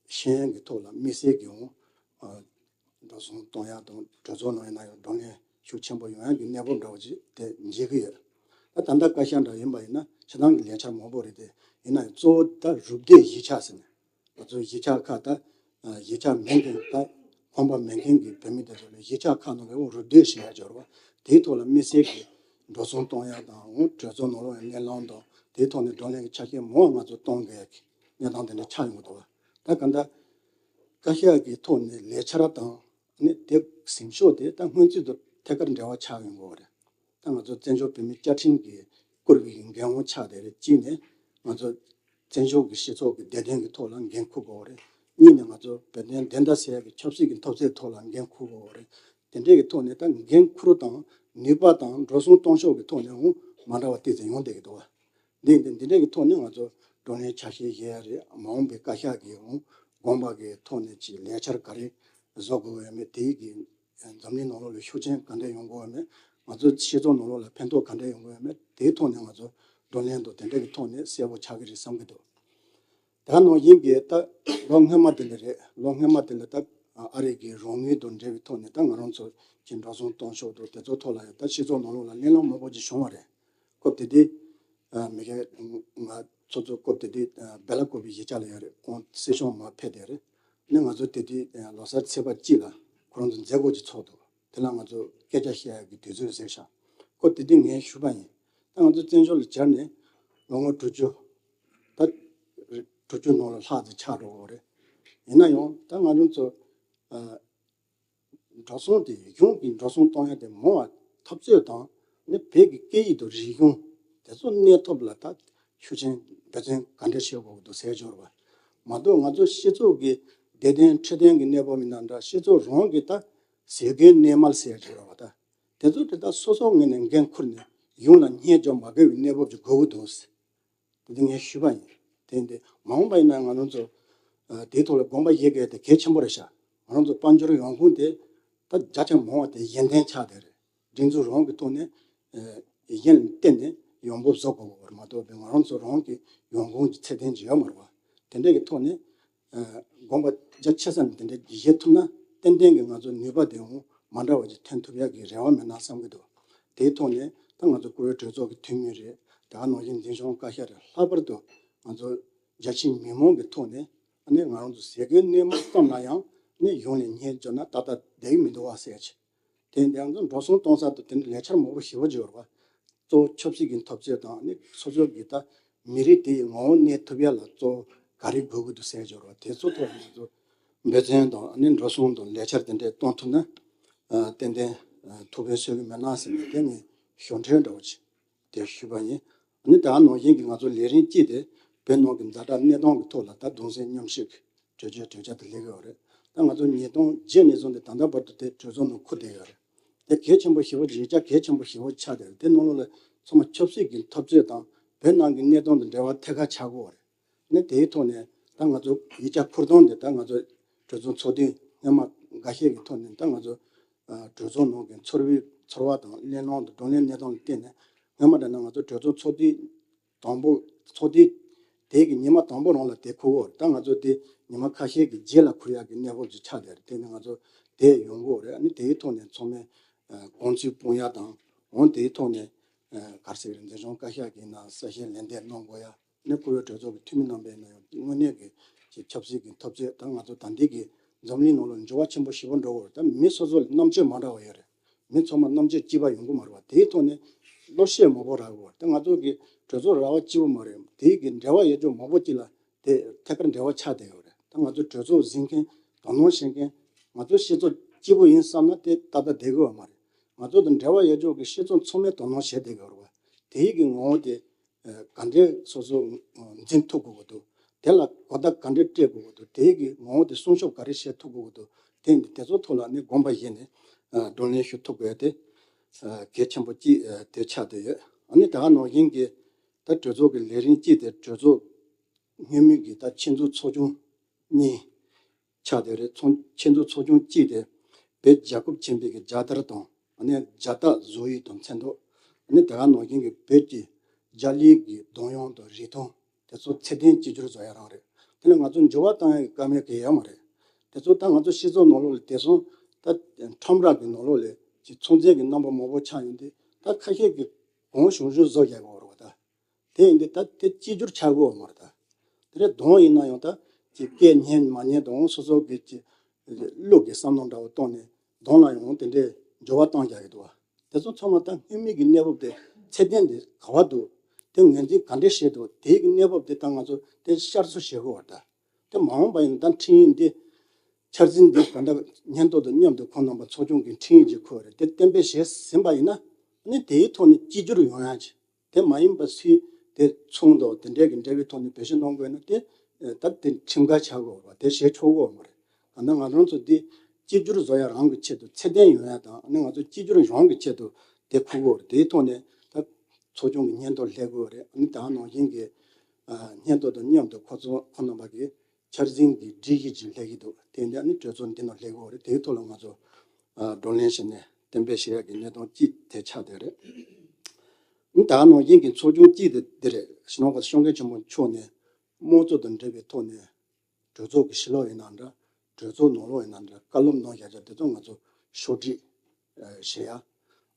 ཤེས་ཡོན་གྱི་ཐོག་ལ་དམིགས་བསལ་གྱི་འོང་ཨ་འགྲོ་སོང་གཏོང་ཡ་དང་གྲོས་ཚོགས་ནང་ཡིན་ན་ཡང་བགྲོ་གླེང་ཤུགས་ཆེན་པོ་ཡོང་ཡ་གི་གནས་བབ་འདྲ་བོ་ཅིག་དེ་མཇལ་གི་ཡོད། ད་ད་ལྟ་བཀའ་ཤག་འདྲ་ཡིན་པ་ཡིན་ན་ཆ་ཚང་གི་ལས་འཆར་མང་པོ་རེད་དེ། ཡིན་ན་ཡང་གཙོ་བོ་ད་རུབ་སྡེ་གཞིས་ཆགས་ཟེར་ནས། ང་ཚོ་གཞིས་ཆགས་ཁག་ད་གཞིས་ཆགས་མེད་མཁན་ད་ཁང་པ་མེད་མཁན་གྱི་བོད་མི་དེ་ཚོ་ལ་གཞིས་ཆགས་ཁག་ནང་ལ་འོ་རུབ་སྡེ་ཞེས་ཡ་འབྱོར་བ་དེའི་ཐོག་ལ་དམིགས་བསལ་གྱི་འགྲོ་སོང་གཏོང་ཡ་དང་འོ་གྲོས་ཚོགས་ནང་ལོགས་ཡ་གླེང་སློང་དང་དེའི་ཐོག་ནས་བགྲོ་གླེང་གི་ཆ་ཤས་མང་བ་ང་ཚོ་གཏོང་དགོས་ཡ་གི་གནས་སྟངས་དེ་འདྲ་ཆགས་ཡོང་གི་འདུག་བ། ད་ག་འདྲ་བཀའ་ཤག་གི་ཐོག་ནས་ལས་འཆར་དང་ནི་དེ་ཟིན་ཤོག་དེ་ད་སྔོན་རྩིས་དང་ཐད་ཀར་འབྲེལ་བ་ཆགས་ཡོང་གི་ཡོད་རེད། ད་ང་ཚོ་བཙན་བྱོལ་བོད་མིའི་བཅའ་ཁྲིམས་ཀྱི་བཀུར་བའི་འགན་དབང་ཆགས་བསྡད་རེད། གཅིག་ནས་ང་ཚོ་བཙན་བྱོལ་གྱི་སྤྱི་ཚོགས་ཀྱི་བདེ་དོན་གྱི་ཐོག་ལ་འགན་འཁུར་དགོས་རེད། གཉིས་ནས་ང་ཚོ་བོད་དོན་བདེན་མཐའ་གསལ་ཡག་གི་ཆབ་སྲིད་ཀྱི་འཐབ་རྩོད་ཐོག་ལ་འགན་འཁུར་དགོས་རེད། དེ་འདྲས་ཀྱི་ཐོག་ནས་ད་འགན་འཁུར་དང་ནུས་པ་དང་འགྲོ་སོང་གཏོང་ཕྱོགས་ཀྱི་ཐོག་ནས་འོང་མ་འདྲ་བ་ཏོག་ཙམ་ཡོང་བསྡད་ཀྱི་འདུག་བ། འདི་འདི་འདི་འདྲས་ཀྱི་ཐོག་ནས་ང་ཚོ་བགྲོ་གླེང་ཆ་ཤས་བཞག་ཡ་རེད། མ་འོངས་པའི་བཀའ་ཤག་གི་འོང་དགོངས་པ་གི་ཐོག་ནས་ཀྱི་ལས་འཆར་ག་རེ་བཟོ་དགོས་ཡོད་མེད། དེའི་གི་འཛམ་གླིང་ནང་ལོགས་ལ་ཤུགས་རྐྱེན་ག་འདྲ་ཡོང་དགོས་ཡོད་མེད། ང་ཚོ་སྤྱི་ཚོགས་ནང་ལོགས་ལ་ཕན་ཐོགས་ག་འདྲ་ཡོང་དགོས་ཡོད་མེད། དེའི་ཐོག་ནས་ང་ཚོ་བགྲོ་གླེང་དང་དེ་འདྲ་གི་ཐོག་ནས་གསལ་པོ་ཆགས་ཀྱི་རེད་བསམ་གྱི་འདུག་ད་ནང་བཞིན་གྱི་ད་ལོ་སྔོན་མ་དེ་ལ་རེད། ལོ་སྔོན་མ་དེ་ལ་ད་ཨ་རི་གི་རོགས་དངུལ་དང་འབྲེལ་བའི་ཐོག་ནས་ད་ང་རང་ཚོ་གི་འགྲོ་སོང་གཏོང་ཕྱོགས་དང་དེ་ཚོ་ཐོག་ལ་ཡང་ད་སྤྱི་ཚོགས་ནང་ལོགས་ལ་གླེང་སློང་མང་པོ་ཅིག་བྱུང་བ་རེད། སྐབས་དེ་དུས་ཨ་མི་ཁ་ང་ཚོ་ཚོ་སྐབས་དེ་དུས་ཨ་སྦེ་ལ་ཀོབ་པའི་གཞིས་ཆགས་ལ་ཡོད་རེད། ཁོང་སྲིད་སྐྱོང་མར་ཕེབས་བསྡད་རེད། ནི་ང་ཚོ་དེ་དུས་ཨ་ལོ་གསར་ཚེས་པ་གཅིག་ལ་ཁོ་རང་ཚོ་མཛད་སྒོ་ཅིག་ཚོགས་འདུག་དེ་ལ་ང་ཚོ་སྐད་ཆ་བཤད་ཡག་གི་དུས་ཚོད་ཟེར་ཤག་སྐབས་དེ་དུས་ངས་ཞུས་པ་ཡིན། ད་ང་ཚོ་བཙན་བྱོལ་ལ་གྱར་ནས་ལོ་ངོ་དྲུག་ཅུ་ད་དྲུག་ཅུ་ནང་ལ་ལྷག་ཙམ་ཆགས་འགྲོ་གི་རེད། ཡིན་ན་ཡང་ད་ང་རང་ཚོ་ཨ་འགྲོ་སོང་དེ་གཞུང་གི་འགྲོ་སོང་གཏོང་ཡ་དེ་མང་བ་འཐབ་རྩོད་དང་ནི་བོད་ཀྱི་སྐད་ཡིག་དང་རིག་གཞུང་དེ་ཚོ་གནས་ཐབས་ལ་ད་ཤུགས་རྐྱེན་འབད་བརྩོན་ག་འདྲ་བྱེད་དགོས་ཀྱི་འདུག་ཟེར་འབྱོར་བ་མ་གཏོགས། ང་ཚོ་སྤྱི་ཚོགས་ཀྱི་བདེ་དོན་འཕྲོད་བསྟེན་གྱི་གནས་བབ་མི་སྣ་འདྲ་སྤྱི་ཚོགས་རང་གི་ད་ཟས་གོས་གནས་མལ་ཟེར་འབྱོར་བ་ད་དེ་ཚོ་དེ་ད་སོ་སོ་ངོས་ནས་འགན་འཁུར་ནས་གཞུང་ལ་སྙད་འཇོག་མ་དགོས་པའི་གནས་བབ་ཅིག་དགོས་ཀྱི་འདུག་དེ་འདི་ངས་ཞུས་པ་ཡིན། དེ་འདི་མ་འོངས་པ་ཡིན་ན་ང་རང་ཚོ་ཨ་དེའི་ཐོག་ལ་དགོངས་པ་བཞེས་དགོས་དེ་གལ་ཆེན་པོ་རེད་ཤག་ང་རང་ཚོ་དཔལ་འབྱོར་ཡོང་ཁུངས་དེ་ད་བརྒྱ་ཆ་མང་བ་དེ་གཞན་རྟེན་ཆགས་བསྡད་རེད། སྒྲིག་འཛུགས་རང་གི་ཐོག་ནས་ཨ་གཞན་ལ་བརྟེན་ནས་ཡོང་འབབ་བཟོ་དགོས་པ་རེད་མ་གཏོགས་པའི་ང་རང་ཚོ་རང་གི་ཡོང་ཁུངས་ཀྱི་ཚད་ལྡན་ཅིག་ཡོད་མ་རེད་བ། དེ་འདྲ་གི་ཐོག་ནས་ཨ་དགོངས་པ་རྒྱ་ཆེ་ས་ནས་དེ་འདྲ་བཞེས་ཐུབ་ན་ཏན་ཏན་གྱི་ང་ཚོ་ནུས་པ་དེ་འོང་མ་འདྲ་བ་ཅིག་ཐོན་ཐུབ་ཡག་གི་རེ་བ་མེད་ན་བསམ་གྱི་འདུག་དེའི་ཐོག་ནས་ད་ང་ཚོ་བཀུར་འོས་གྲོས་ཚོགས་ཀྱི་འཐུས་མི་རེད། ད་ག་ནང་བཞིན་འཛིན་སྐྱོང་བཀའ་ཤག་རེད། ལྷག་པར་དུ་ང་ཚོ་རྒྱ་ཆེའི་མི་མང་གི་ཐོག་ནས་ཨ་ནི་ང་རང་ཚོ་ཟས་གོས་གནས་མལ་ཙམ་ལ་ཡང་ནི་གཞུང་ལ་སྙད་འཇོག་ན་ཏག་ཏག་བསྡད་ཀྱི་མི་འདུག་བ་ཟེར་ཅིག་དེ་འདི་ང་ཚོ་འགྲོ་སོང་གཏོང་ས་དང་དེ་འདྲ་ལས་འཆར་མང་པོ་ཞེ་པོ་ཅིག་ཡོད་རེད་བ། གཙོ་བོ་ཆབ་སྲིད་ཀྱི་འཐབ་རྩོད་དང་ནི་སོ་སོ་གི་ད་མི་རིགས་དེ་ཡི་ངོ་བོ་གནས་ཐུབ་ཡ་ལ་གཙོ་བོ་ག་རེ་དགོས་ཀྱི་འདུག་ཟེར་འབྱོར་བ་དེ་ཚོ་ཐོག་ནས་ང་ཚོ་འབད་བརྩོན་དང་ནི་འགྲོ་སོང་དང་ལས་འཆར་དེ་འདྲས་གཏོང་ཐུབ་ན་ཨ་ཏན་ཏན་ཨ་ཐུགས་ཕན་གསོས་ཀྱི་མེད་ན་ཟེར་ནས་དེ་ངས་ཞུ་འཕྲོས་འདྲ་བོ་ཅིག་དེ་ཞུས་པ་ཡིན། ཨ་ནི་ད་ག་ནང་བཞིན་གྱི་ང་ཚོ་ལས་རིམ་གཅིག་དེ་བོད་ནང་གི་ཛ་དྲག་གནས་སྟངས་ཀྱི་ཐོག་ལ་ད་གདུང་སེམས་མཉམ་སྐྱེད་ཀྱི་གྲོས་ཆོད་གྲོས་འཆར་དེ་སླེབས་ཡོད་རེད། ད་ང་ཚོ་ཉིས་སྟོང་བརྒྱད་ནས་བཟུང་སྟེ་ད་ལྟ་བར་དུ་དེ་གྲོས་ཚོགས་ནང་འཁུར་བསྡད་ཡོད་རེད། དེ་གལ་ཆེན་པོ་ཞེ་པོ་ཅིག་ཡིག་ཆ་གལ་ཆེན་པོ་ཞེ་པོ་ཆགས་བསྡད་རེད། དེ་ནང་ལོགས་ལ་ཚང་མ་ཆབ་སྲིད་ཀྱི་འཐབ་རྩོད་དང་བོད་ནང་གི་གནས་སྟངས་དང་འབྲེལ་བ་ཐད་ཀར་ཆགས་ཀྱི་ཡོད་རེད། ནི་དེའི་ཐོག་ནས་ད་ང་ཚོ་ཡིག་ཆ་འཁུར་སྟངས་དེ་ད་ང་ཚོ་གྲོས་ཚོགས་ཚོགས་དུས་སྔོན་མ་འགའ་ཤས་ཀྱི་ཐོག་ནས་ད་ང་ཚོ་ཨ་གྲོས་ཚོགས་ནང་གི་ཚོར་བའི་ཚོར་བ་དང་གླེང་སློང་དང་བགྲོ་གླེང་གནས་སྟངས་ལ་བརྟེན་ནས་སྔོན་མ་འདྲ་ན་ང་ཚོ་གྲོས་ཚོགས་ཚོགས་དུས་དང་པོ་ཚོགས་དུས་དེ་གི་ཉི་མ་དང་པོ་རང་ལ་དེ་འཁུར་གྱི་ཡོད་རེད། ད་ང་ཚོ་དེ་ ཉི་མ་ཁ་ཤས་ཀྱི་རྗེས་ལ་འཁུར་ཡག་གི་གནས་བབ་ཅིག་ཆགས་བསྡད་རེད། དེ་ནི་ང་ཚོ་དེ་ཡོང་གི་ཡོད་རེད། ཨ་ནི་དེའི་ཐོག་ནས་ཚང་མས་ཨ་དགོངས་ཚུལ་སྤུངས་ཡག་དང་། འོན་དེའི་ཐོག་ནས་ཨ་ག་རེ་ཟེར་གི་རེད། མཛད་གཞུང་བཀའ་ཤག་གི་ནང་གསལ་བཤད་ལན་འདེབས་གནང་དགོས་ཡ། ནས་བཀུར་འོས་གྲོས་ཚོགས་ཀྱི་འཐུས་མི་རྣམ་པས་ནས་ཡང་དངོས་གནས་ཀྱི་ཆབ་སྲིད་ཀྱི་འཐབ་རྩོད་དང་། ང་ཚོ་ད་ལྟའི་གི་འཛམ་གླིང་ནང་ལ་འགྱུར་བ་ཆེན་པོ་ཞེ་པོ་འགྲོ་གི་ཡོད་རེད། ད་མི་སོ་སོ་ལ་རྣམ་དཔྱོད་མ་འདྲ་བ་ཡོད་རེད། མི་ཚང་མ་རྣམ་དཔྱོད་གཅིག་པ་ཡོང་གི་མ་རེད་བ། དེའི་ཐོག་ནས་བློ་ཤེད་མང་པོ་རག་གི་ཡོད་རེད། ད་ང་ཚོ་གི་གྲོས་ཚོགས་ར་བ་གཅིག་པོ་མ་རེད། དེའི་གི་འབྲེལ་བ་ཡོད་ཅོག་མང་པོ་གཅིག་ལ་དེ་ཐད་ཀར་འབྲེལ་བ་ཆགས་བསྡད་ཡོད་རེད། ད་ང་ཚོ་གྲོས་ཚོགས་འཛིན་མཁན། དོ་སྣང་བྱེད་མཁན། ང་ཚོ་སྤྱི་ཚོགས་གཅིག་པོ་ཡིན་བསམ་ན་དེ་ཏག་ཏག་བསྡད་གི་ཡོད་མ་རེད། ང་ཚོ་དང་འབྲེལ་བ་ཡོད་ཅོག་གི་སྤྱི་ཚོགས་ཚང་མས་དོ་སྣང་བྱས་བསྡད་གི་ཡོད་རེད་བ། དེའི་གི་ངོ་བོ་དེ་ཨ་ག་འདྲས་སོ་སོ་འཛིན་ཐུབ་དགོས་ཀྱི་འདུག་དེ་ལ་གོ་བརྡ་ག་འདྲས་སྤྲད་དགོས་ཀྱི་འདུག་དེའི་གི་ངོ་བོ་དེ་སྲུང་སྐྱོབ་ག་རེ་བྱེད་ཐུབ་དགོས་ཀྱི་འདུག་དེ་འདི་དེ་ཚོ་ཐོག་ལ་ནི་དགོངས་པ་བཞེས་ནས་ཨ་བགྲོ་གླེང་ཞུ་ཐུབ་དགོས་དེ་ཨ་གལ་ཆེན་པོ་གཅིག་ཨ་དེ་ཆགས་བསྡད་ཡོད། ཨ་ནི་ད་ག་ནང་བཞིན་གྱི་ད་གྲོས་ཚོགས་ཀྱི་ལས་རིམ་གཅིག་དེ་གྲོས་ཚོགས་སྔོན་མའི་གི་ད་ཆེད་འཛུགས་ཚོགས་ཆུང་གཉིས་ཆགས་བསྡད་རེད། ཚོགས་ཆེད་འཛུགས་ཚོགས་ཆུང་གཅིག་དེ་བོད་རྒྱལ་ཁབ་ཆེན་པོའི་གི་རྒྱལ་དར་དང་། ཨ་ནི་རྒྱལ་རྟགས་བཟོ་ཡིག་དང་མཚོན་ཐོག་ཨ་ནི་དེ་ག་ནང་བཞིན་གྱི་བོད་ཀྱི་རྒྱ་གླིང་གི་གདུང་དབྱངས་དང་རིགས་གདུང་དེ་ཚོ་ཚད་ལྡན་གཅིག་གྱུར་བཟོ་ཡ་རང་རེད། དེ་ནི་ང་ཚོ་འགྱུར་བ་གཏོང་ཡ་གི་བཀའ་མོལ་གང་ཡང་ཡོད་མ་རེད། དེ་ཚོ་ད་ང་ཚོ་སྤྱི་ཚོགས་ནང་ལོགས་ལ་དེང་སང་ད་ཁྲོམ་ར་གི་ནང་ལོགས་ལ་ཅིག་ཚོང་རྫས་ཀྱི་རྣམ་པ་མང་པོ་ཆགས་ཡོང་དུས། ད་ཁ་ཤས་ཀྱིས་གང་བྱུང་བྱུང་བཟོ་རྒྱག་གི་ཡོད་རེད་བ། ད་དེ་ཡིན་དུས་ད་དེ་གཅིག་གྱུར་ཆགས་ཀྱི་ཡོད་མ་རེད། ད་དེ་རེད། གདུང་ཡིན་ན་ཡང་ད་ཅིག་སྐད་སྙན་མ་སྙན་དང་། སོ་སོ་གི་ཅིག་བློ་གི་བསམ་བློ་འདྲ་བོ་བཏང་ནས་གདུང་ལ་ཡང་དེ་འདྲའི་འགྱུར་བ་བཏང་རྒྱག་གི་འདུག་བ། དེ་ཚོ་ཚང་མ་ད་སྔོན་མའི་གི་གནས་བབ་དེ་ཚད་ལྡན་དེ་ག་བ་འདུག་དེ་ངོས་འཛིན་ག་འདྲས་བྱས་འདུག་དེའི་གི་གནས་བབ་དེ་ད་ང་ཚོ་དེ་ཤར་གསོ་བྱེད་དགོས་བ། ད་དེ་མ་འོངས་པ་ཡིན་ན་ད་འཕྲིན་ཡིག་འདི་འཆར་ཟིན་འདི་ད་ལྟ་སྙན་ཐོ་དང་མཉམ་དུ་ཁོང་རྣམ་པ་ཚོགས་ཆུང་གི་འཕྲིན་ཡིག་ཅིག་ཁུར་བ་རེད། དེ་གཏན་འབེབས་བྱས་ཟིན་པ་ཡིན་ན། ཨ་ནི་དེའི་ཐོག་ནས་གཅིག་གྱུར་ཡོང་ཡ་ཅིག་དེ་མ་ཡིན་པ་སུས་དེ་ཚོང་དང་དེ་འདྲའི་གི་འབྲེལ་བའི་ཐོག་ནས་བེད་སྤྱོད་གནང་དགོས་ན། དེ་ད་དེ་ཁྲིམས་འགལ་ཆགས་དགོས་བ། དེ་བྱེད་ཆོག་གི་ཡོད་མ་རེད། ད་ནི་ང་རང་ཚོ་འདི་གཅིག་གྱུར་བཟོ་ཡ་རང་གི་ཆེད་དུ། ཚད་ལྡན་ཡོང་ཡ་དང་། ཨ་ནི་ང་ཚོ་གཅིག་གྱུར་ཡོང་གི་ཆེད་དུ་དེ་ཁུར་དགོས་རེད། དེའི་ཐོག་ནས་ད་ཚོགས་ཆུང་གི་སྙན་ཐོ་སླེབས་དགོས་རེད། ཨ་ནི་ད་ནང་བཞིན་གྱི་ཨ་སྙན་ཐོ་དང་མཉམ་དུ་ཁོ་ཚོ་ཁོང་རྣམ་པ་གི་འཆར་ཟིན་གྱི་སྒྲིག་གཞི་ཅིག་སླེབས་ཀྱི་འདུག་དེ་འདི་ནི་གྲོས་ཚོགས་འདི་ནང་སླེབས་ཀྱི་ཡོད་རེད། དེའི་ཐོག་ལ་ང་ཚོ་ཨ་བགྲོ་གླེང་བྱས་ནས་གཏན་འབེབས་བྱེད་ཡག་གི་གནས་སྟངས་གཅིག་དེ་ཆགས་བསྡད་རེད། ཨ་ནི་ད་ག་ནང་བཞིན་གྱི་ཚོགས་ཆུང་གཅིག་དེ་འདི་རེད། སྤྱི་ནོར་གོང་ས་སྐྱབས་མགོན་ཆེན་པོ་མཆོག་ནས་དམངས་གཙོ་དང་འབྲེལ་བའི་ཐོག་ནས་གྲོས་ཚོགས་ཀྱི་ཕྱི་ལོགས་ཡིན་ན་འདྲ། གྲོས་ཚོགས་ནང་ལོགས་ཡིན་ན་འདྲ། བཀའ་སློབ་གནང་བཞག་བཞག་དེ་ཚོ་ང་ཚོ་ཕྱོགས་སྒྲིག་ཨ་བྱེད་ཡ། ཨ་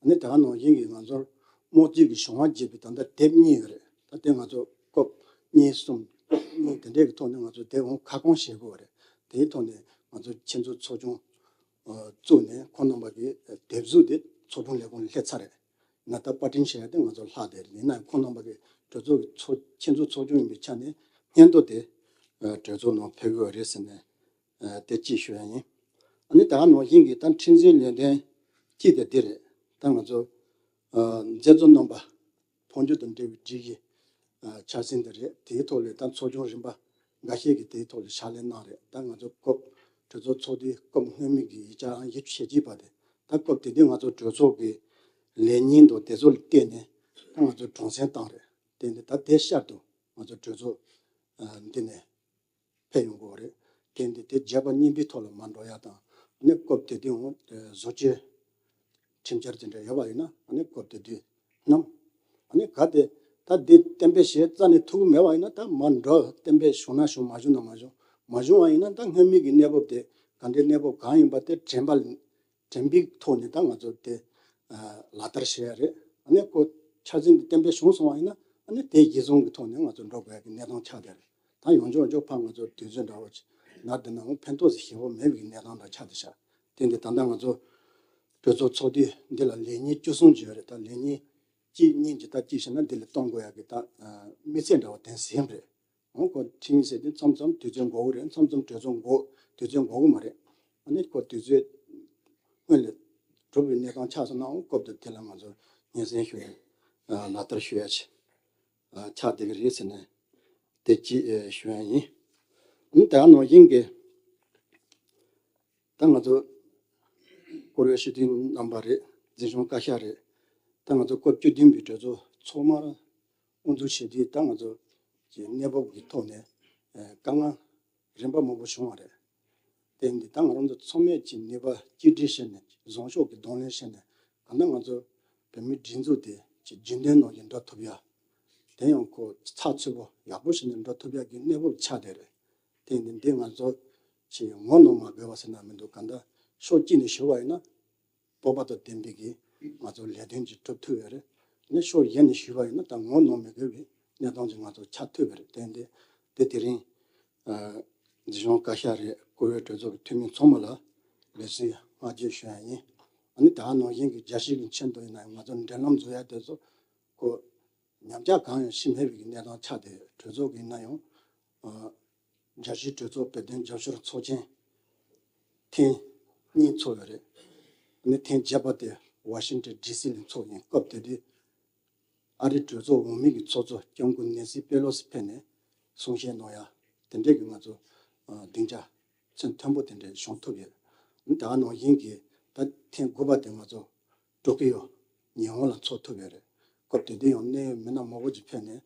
ནི་ད་ག་ནང་བཞིན་གྱི་ང་ཚོར་དམངས་གཙོའི་གི་བྱུང་བ་རྒྱས་པའི་ད་ལྟ་དེབ་གཉིས་ཡོད་རེད། ད་དེ་ང་ཚོ་སྐབས་གཉིས་གསུམ་གཉིས་དེ་འདྲའི་གི་ཐོག་ནས་ང་ཚོ་དེབ་འོང་ཁ་སྐོང་བྱེད་དགོས་རེད། དེའི་ཐོག་ནས་ང་ཚོ་ཆེད་འཛུགས་ཚོགས་ཆུང་ཨ་བཙུགས་ནས་ཁོང་རྣམ་པ་གི་དེབ་གཟུགས་དེ་ཚོགས་ཆུང་ལས་ཁུངས་ལ་སླེབས་ཚར་རེད། ན་ད་པར་སྐྲུན་བྱེད་ཡ་དེ་ང་ཚོ་ལྷག་བསྡད་རེད། ཡིན་ན་ཡང་ཁོང་རྣམ་པ་གི་གྲོས་ཚོགས་ཀྱི་ཚོགས་ཆེད་འཛུགས་ཚོགས་ཆུང་ཡིན་པའི་ཆ་ནས་སྙན་ཐོ་དེ་ཨ་གྲོས་ཚོགས་ནང་ཕེབས་དགོས་རེད་ཟེར་ནས་ཨ་དེ་གཅིག་ཞུ་ཡ་ཡིན། ཨ་ནི་ད་ག་ནང་བཞིན་གྱི་ད་ཁྲིམས་འཛིན་ལས་དོན་གཅིག་དེ་འདི་རེད། ད་ང་ཚོ་ཨ་མཛད་གཙོ་རྣམ་པ་འཕོ་འགྱུར་དང་འབྲེལ་བའི་སྒྲིག་གཞི་ཨ་འཆར་ཟིན་དེ་རེད། དེའི་ཐོག་ལ་ད་ཚོགས་ཆུང་རིམ་པ་འགའ་ཤས་ཀྱིས་དེའི་ཐོག་ལ་ཕྱག་ལས་གནང་རེད། ད་ང་ཚོ་སྐབས་གྲོས་ཚོགས་ཚོགས་དུས་སྐབས་སྔོན་མའི་གི་ཡིག་ཆའང་ཡིག་ཆ་ཞེ་གཅིག་པ་དེ། ད་སྐབས་དེ་དུས་ང་ཚོ་གྲོས་ཚོགས་ཀྱི་ལས་ཉིན་དང་དེ་ཚོ་ལ་བརྟེན་ནས་ད་ང་ཚོ་གྲངས་ཚད་བཏང་རེད། དེ་ནས་ད་དེ་ཤར་དུ་ང་ཚོ་གྲོས་ཚོགས་ཨ་འདི་ནས་ཕེབས་ཡོང་གི་ཡོད་རེད། དེ་འདི་དེ་བརྗེ་པོ་གཉིས་པའི་ཐོག་ལ་མ་འགྲོ་ཡ་དང་། ཨ་ནི་སྐབས་དེ་དུས་འོང་བཟོ་བཅོས་ཁྲིམས་འཆར་དེ་འདྲ་ཡོད་པ་ཡིན་ན། ཨ་ནི་སྐབས་དེ་དུས་བསྣམས། ཨ་ནི་གལ་ཏེ་ད་འདི་གཏན་འབེབས་བྱས་རྩ་ནས་ཐུབ་ཀྱི་མེད་པ་ཡིན་ན། ད་མ་འགྲོ། གཏན་འབེབས་བྱུང་ན་བྱུང་། མ་བྱུང་ན་མ་བྱུང་། མ་བྱུང་བ་ཡིན་ན་ད་སྔོན་མའི་གི་གནས་བབ་དེ་ག་འདྲའི་གནས་བབ་གང་ཡིན་པ་དེ་དྲན་པ་དྲན་པའི་ཐོག་ནས་ད་ང་ཚོ་དེ་ཨ་ལག་བསྟར་བྱེད་ཡ་རེད། ཨ་ནི་ཁོ་འཆར་ཟིན་དེ་གཏན་འབེབས་བྱུང་སོང་བ་ཡིན་ན། ཨ་ནི་དེ་གཞི་བཟུང་གི་ཐོག་ནས་ང་ཚོ་འགྲོ་དགོས་ཡ་གི་གནས་སྟངས་ཆགས་བསྡད་རེད། ད་ཡོང་ཆོག་ཆོག་ཕར་ང་ཚོ་དུས་ཚོད་འདྲ་བོ་ཅིག་ནར་བསྡད་ན་འོང་ཕན་ཐོགས་ཤིག་ཞེ་པོ་མེད་པའི་གནས་སྟངས་འདྲ་ཆགས་བསྡད་ཤག་དེ་འདི་ད་ལྟ་ང་ཚོ་གྲོས་ཚོགས་ཚོགས་དུས་འདི་ལ་ལས་ཉིན་བཅུ་གསུམ་ཅིག་ཡོད་རེད། ད་ལས་ཉིན་གཅིག་གཉིས་ཅིག་ད་གཅིག་བྱས་ན་འདི་ལ་གཏོང་དགོས་ཡ་གི་ད་ཨ་དམིགས་ཚད་འདྲ་བོ་དེ་ཟིན་རེད། འོང་ཁོ་ཁྲིམས་ཟེར་དུས་མཚམས་མཚམས་དུས་ཚོད་འགོར་གི་རེད། མཚམས་མཚམས་གྲོས་ཚོགས་འགོར་དུས་ཚོད་འགོར་གི་མ་རེད། ཨ་ནི་ཁོ་དུས་ཚོད་སྔོན་ལ་གྲུབ་པའི་གནས་སྟངས་ཆགས་སོང་ན། འོང་སྐབས་དེ་དེ་ལ་ང་ཚོ་སྙན་སེང་ཞུ་ཡ་ཨ་ལག་བསྟར་ཞུ་ཡ་ཆེད་ཨ་ཆགས་བསྡད་ཀྱི་རེད་ཟེར་ནས་དེ་གཅིག་ཨ་ཞུ་ཡ་ཡིན། ཨ་ནི་ད་ནང་བཞིན་གྱི་ད་ང་ཚོ་བཀུར་འོས་སྤྱི་འཐུས་རྣམ་པ་རེད། འཛིན་སྐྱོང་བཀའ་ཤག་རེད། ད་ང་ཚོ་སྐབས་བཅུ་བདུན་པའི་གྲོས་ཚོགས་ཚོགས་མར་དབུ་འཛུགས་བྱེད་དུས་ད་ང་ཚོ་གི་གནས་བབ་ཀྱི་ཐོག་ནས་ཨ་དཀའ་ངལ་རིམ་པ་མང་པོ་བྱུང་བ་རེད། དེ་འདི་ད་ང་རང་ཚོ་ཚང་མས་ཀྱི་ནུས་པ་གཅིག་སྒྲིལ་བྱས་ནས་བཟང་ཕྱོགས་ཀྱི་གདོང་ལེན་བྱས་ནས། གང་ལྟར་ང་ཚོ་བོད་མིའི་སྒྲིག་འཛུགས་དེ་ཀྱི་རྒྱུན་ལྡན་ནང་བཞིན་འགྲོ་ཐུབ་ཡ། དེ་ཡང་ཁོ་ཚགས་ཚུད་པོ་ཡག་པོ་བྱས་ནས་འགྲོ་ཐུབ་ཡ་གི་གནས་བབ་ཆགས་བསྡད་རེད། དེ་ཡིན་དུས་འདི་ང་ཚོ་ཅིག་ངོ་གནོང་མ་དགོས་པ་ཟེར་ན་མི་འདུག་གང་ལྟར་ཕྱོགས་གཅིག་ནས་ཞུ་བ་ཡིན་ན། སྤོབས་པ་དང་ལྡན་པའི་གི་ང་ཚོ་ལས་དོན་ཅིག་སྒྲུབ་ཐུབ་ཡོད་རེད། ནས་ཕྱོགས་གཞན་ནས་ཞུས་པ་ཡིན་ན་ད་ངོ་གནོང་མི་དགོས་པའི་གནས་སྟངས་ཅིག་ང་ཚོ་ཆགས་ཐུབ་པ་རེད། དེ་འདི་དེ་དེ་རིང་ཨ་འཛིན་སྐྱོང་བཀའ་ཤག་རེད། བཀུར་འོས་གྲོས་ཚོགས་ཀྱི་འཐུས་མི་ཚང་མ་ལ་ལེགས་སེ་བསྔགས་བརྗོད་ཞུ་ཡ་ཡིན། ཨ་ནི་ད་ག་ནང་བཞིན་གྱི་རྒྱལ་སྤྱི་གི་ཆེད་དུ་ཡིན་ན་ཡང་ང་ཚོ་འབྲེལ་ལམ་བཟོ་ཡ་དེ་ཚོ་ཁོ་ཉམས་ཆག་གང་ཡང་ཕྱིན་མེད་པའི་གནས་སྟངས་ཆགས་ཏེ། གྲོས་ཚོགས་ཀྱི་ནང་ཡང་ཨ་རྒྱལ་སྤྱིའི་གྲོས་ཚོགས་བོད་དོན་རྒྱབ་སྐྱོར་ཚོགས་ཆེན་ཐེངས་གཉིས་ཚོགས་ཡོད་རེད། ཨ་ནི་ཐེངས་བརྒྱད་པ་དེ་ཝ་ཤིང་ཊོན་ཌི་སི་ལ་ཚོགས་ཡིན། སྐབས་དེ་དུས་ཨ་རིའི་གྲོས་ཚོགས་འོས་མི་གི་ཚོགས་གཙོ་སྐྱབས་མགོན་ནེན་སི་པེ་ལོ་སི་ཕེབས་ནས་གསུང་བཤད་གནང་ཡ་དེ་འདྲས་ཀྱི་ང་ཚོ་ཨ་སྡིངས་ཆ་ཚད་མཐོན་པོ་དེ་འདྲས་བྱུང་ཐུབ་ཡོད། ཨ་ནི་ད་ག་ནང་བཞིན་གྱི་ད་ཐེངས་དགུ་པ་དེ་ང་ཚོ་ཊོ་ཀི་ཡོ་ཉི་ཧོང་ལ་ཚོགས་ཐུབ་ཡོད་རེད། སྐབས་དེ་དུས་ཡང་གནད་ཡོད་མི་སྣ་མང་པོ་ཅིག་ཕེབས་ནས་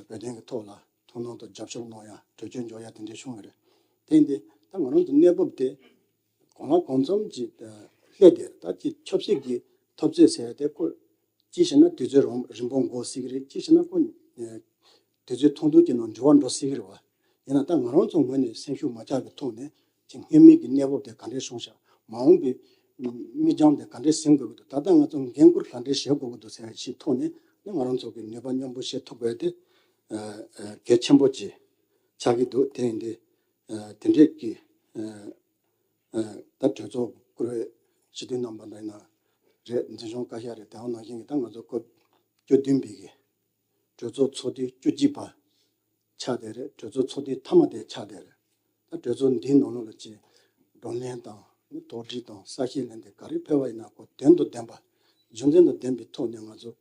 བོད་དོན་གྱི་ཐོག་ལ་ཐུགས་སྣང་དང་རྒྱབ་སྐྱོར་གནང་ཡ་གྲོས་ཆོད་འཇོག་ཡ་དེ་འདྲས་བྱུང་ཡོད་རེད། དེ་ཡིན་དུས་ད་ང་རང་ཚོ་གནས་བབ་དེ་གང་ལ་གང་འཚམ་ཅིག་ལྷད་དེ་ད་ཅིག་ཆབ་སྲིད་ཀྱི་འཐབ་རྩོད་ཟེར་ཡ་དེ་ཁོ་ཅིག་བྱས་ན་དུས་ཚོད་རིང་རིང་པོ་འགོར་སྲིད་ཀྱི་རེད། ཅིག་བྱས་ན་ཁོ་དུས་ཚོད་ཐུང་ཐུང་ཅིག་ནང་འགྲིལ་བ་འགྲོ་སྲིད་ཀྱི་རེད་བ། ཡིན་ན་ད་ང་རང་ཚོ་ངོས་ནས་སེམས་ཤུགས་མ་ཆག་གི་ཐོག་ནས་ཅིག་སྔོན་མའི་གི་གནས་བབ་དེ་ག་འདྲས་བྱུང་ཤག་མ་འོངས་པའི་མི་རྐྱང་དེ་ག་འདྲས་ཟིན་དགོས་ཀྱི་འདུག་ད་ལྟ་ང་ཚོ་འགན་འཁུར་ག་འདྲས་བཞེས་དགོས་ཀྱི་འདུག་ཟེར་བའི་ཐོག་ནས་ནི་ང་རང་ཚོ་གི་ནུས་པ་མཉམ་སྤུངས་བྱེད་ཐུབ་དགོས་དེ་ཨ་ཨ་གལ་ཆེན་པོ་ཅིག་ཆགས་ཀྱི་འདུག་དེ་ཡིན་དུས་ཨ་དེ་འདྲས་ཀྱི་ཨ་ཨ་ད་གྲོས་ཚོགས་བཀུར་འོས་སྤྱི་འཐུས་རྣམ་པ་འདྲ་ཡིན་ན་རེད། འཛིན་སྐྱོང་བཀའ་ཤག་རེད། དེ་འོ་ནང་བཞིན་གྱི་ད་ང་ཚོ་སྐབས་བཅུ་བདུན་པའི་གི་གྲོས་ཚོགས་ཚོགས་དུས་བཅུ་གཅིག་པ་ཆགས་བསྡད་རེད། གྲོས་ཚོགས་ཚོགས་དུས་མཐའ་མ་དེ་ཆགས་བསྡད་རེད། ད་གྲོས་ཚོགས་འདིའི་ནང་ལོགས་ལ་ཅིག་བགྲོ་གླེང་དང་ནི་དོགས་འདྲི་དང་ས་བཤད་ལན་དེ་ག་རེ་ཕེབས་པ་ཡིན་ན་ཁོ་དོན་དང་ལྡན་པ་རྒྱུ་མཚན་དང་ལྡན་པའི་ཐོག་ནས་ང་ཚོ་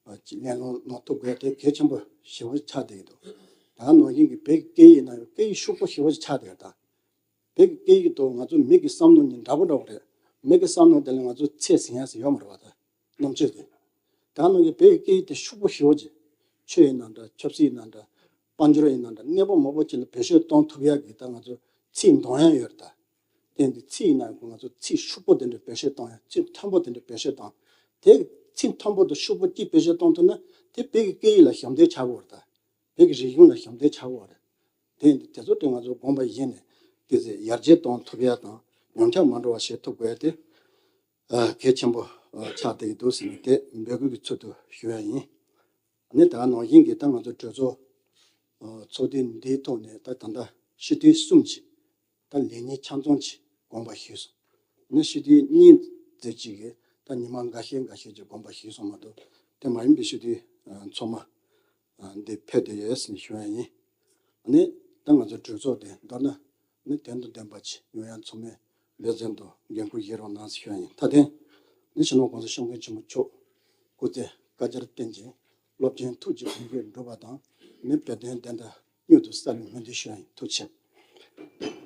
ཨ་ཅིག་གླེང་སློང་གནང་ཐུབ་དགོས་དེ་གལ་ཆེན་པོ་ཞེ་པོ་ཆགས་བསྡད་ཀྱི་འདུག་ད་ནང་བཞིན་གྱི་བོད་ཀྱི་སྐད་ཡིག་ནང་ཡང་སྐད་ཡིག་ཤུགས་པོ་ཞེ་པོ་ཆགས་བསྡད་ཡོད་ད། བོད་ཀྱི་སྐད་ཡིག་དང་ང་ཚོ་མི་གི་བསམ་བློ་གཉིས་འདྲ་པོ་འདྲ་པོ་རེད། མི་གི་བསམ་བློ་དེ་ལ་ང་ཚོ་ཚད་ཟིན་ཡ་ཟིན་ཡོད་མ་རེད་བ། ད་རྣམ་དཔྱོད་དེ། ད་ནང་གི་བོད་ཀྱི་སྐད་ཡིག་དེ་ཤུགས་པོ་ཞེ་པོ་ཅིག་ཆོས་ཡིན་ན་འདྲ། ཆབ་སྲིད་ཡིན་ན་འདྲ། དཔལ་འབྱོར་ཡིན་ན་འདྲ། གནས་བབ་མང་པོ་ཅིག་ལ་བེད་སྤྱོད་གཏོང་ཐུབ་ཡ་གི་ད་ང་ཚོ་ཚིག་འདོན་ཡ་ཡོད་རེད་ད། དེ་འདི་ཚིག་ཡིན་ན་ཡང་ང་ཚོ་ཚིག་ཤུགས་པོ་དེ་འདྲ་བེད་སྤྱོད་གཏོང་ཡ། ཚིག་མཐོན་པོ་དེ་འདྲ་བེད་སྤྱོད་གཏོང་། དེ་ཚིག་མཐོན་པོ་དང་ཤུགས་པོ་གཅིག་བེད་སྤྱོད་གཏོང་ཐུབ་ན་དེ་བོད་ཀྱི་སྐད་ཡིག་ལ་ཞབས་འདེགས་ཆགས་ཀྱི་ཡོད་རེད་ད། བོད་ཀྱི་རིག་གཞུང་ལ་ཞབས་འདེགས་ཆགས་ཀྱི་ཡོད་རེད། དེ་ཡིན་དུས་དེ་ཚོ་དེ་ང་ཚོ་དགོངས་པ་བཞེས་ནས་དེ་ཚོ་ཡར་རྒྱས་གཏོང་ཐུབ་ཡ་དང་ཉམས་ཆག་མ་འགྲོ་བ་བྱེད་ཐུབ་དགོས་ཡ་དེ་ཨ་གལ་ཆེན་པོ་ཨ་ཆགས་བསྡད་ཀྱི་འདུག་ཟེར་ནས་དེ་འབོད་སྐུལ་གྱི་ཚུལ་དུ་ཞུ་ཡ་ཡིན། ཨ་ནི་ད་ག་ནང་བཞིན་གྱི་ད་ང་ཚོ་གྲོས་ཚོགས་ཨ་ཚོགས་དུས་འདིའི་ཐོག་ནས་ད་ད་ལྟ་སྤྱི་འཐུས་གསུམ་ཅིག་ད་ལས་གཉིས་ཆ་ཚང་ཅིག་དགོངས་པ་ཞུས་སོང་། ཨ་ནི་སྤྱི་འཐུས་གཉིས་ཙམ་ཅིག་གིས་ད་ཉི་མ་འགའ་ཤས་འགའ་ཤས་ཅིག་དགོངས་པ་ཞུས་སོང་མ་གཏོགས་དེ་མ་ཡིན་པའི་སྤྱི་འཐུས་ཨ་ཚང་མ་ཨ་འདི་ཕེབས་བསྡད་ཡོད་ཟེར་ནས་ཞུ་ཡ་ཡིན། ཨ་ནི་ད་ང་ཚོ་གྲོས་ཚོགས་དེ་མདོར་ན་ནི་དོན་དང་ལྡན་པ་ཅིག་ཡོང་ཡ་ཚང་མས་ལེགས་ཟིན་དུ་འགན་འཁུར་བཞེས་རོགས་གནང་ཟེར་ཞུ་ཡ་ཡིན། མཐའ་དོན་ནི་སྤྱི་ནོར་༸གོང་ས་༸སྐྱབས་མགོན་ཆེན་པོ་མཆོག་སྐུ་ཚེ་བསྐལ་བརྒྱར་བརྟན་ཅིང་རླབས་ཆེན་ཐུགས་ཀྱི་དགོངས་པ་འགྲུབ་པ་དང་ནི་བོད་དོན་བདེན་མཐའ་མྱུར་དུ་གསལ་བའི་སྨོན་འདུན་ཞུ་ཡ་ཡིན། ཐུགས་རྗེ་ཆེ།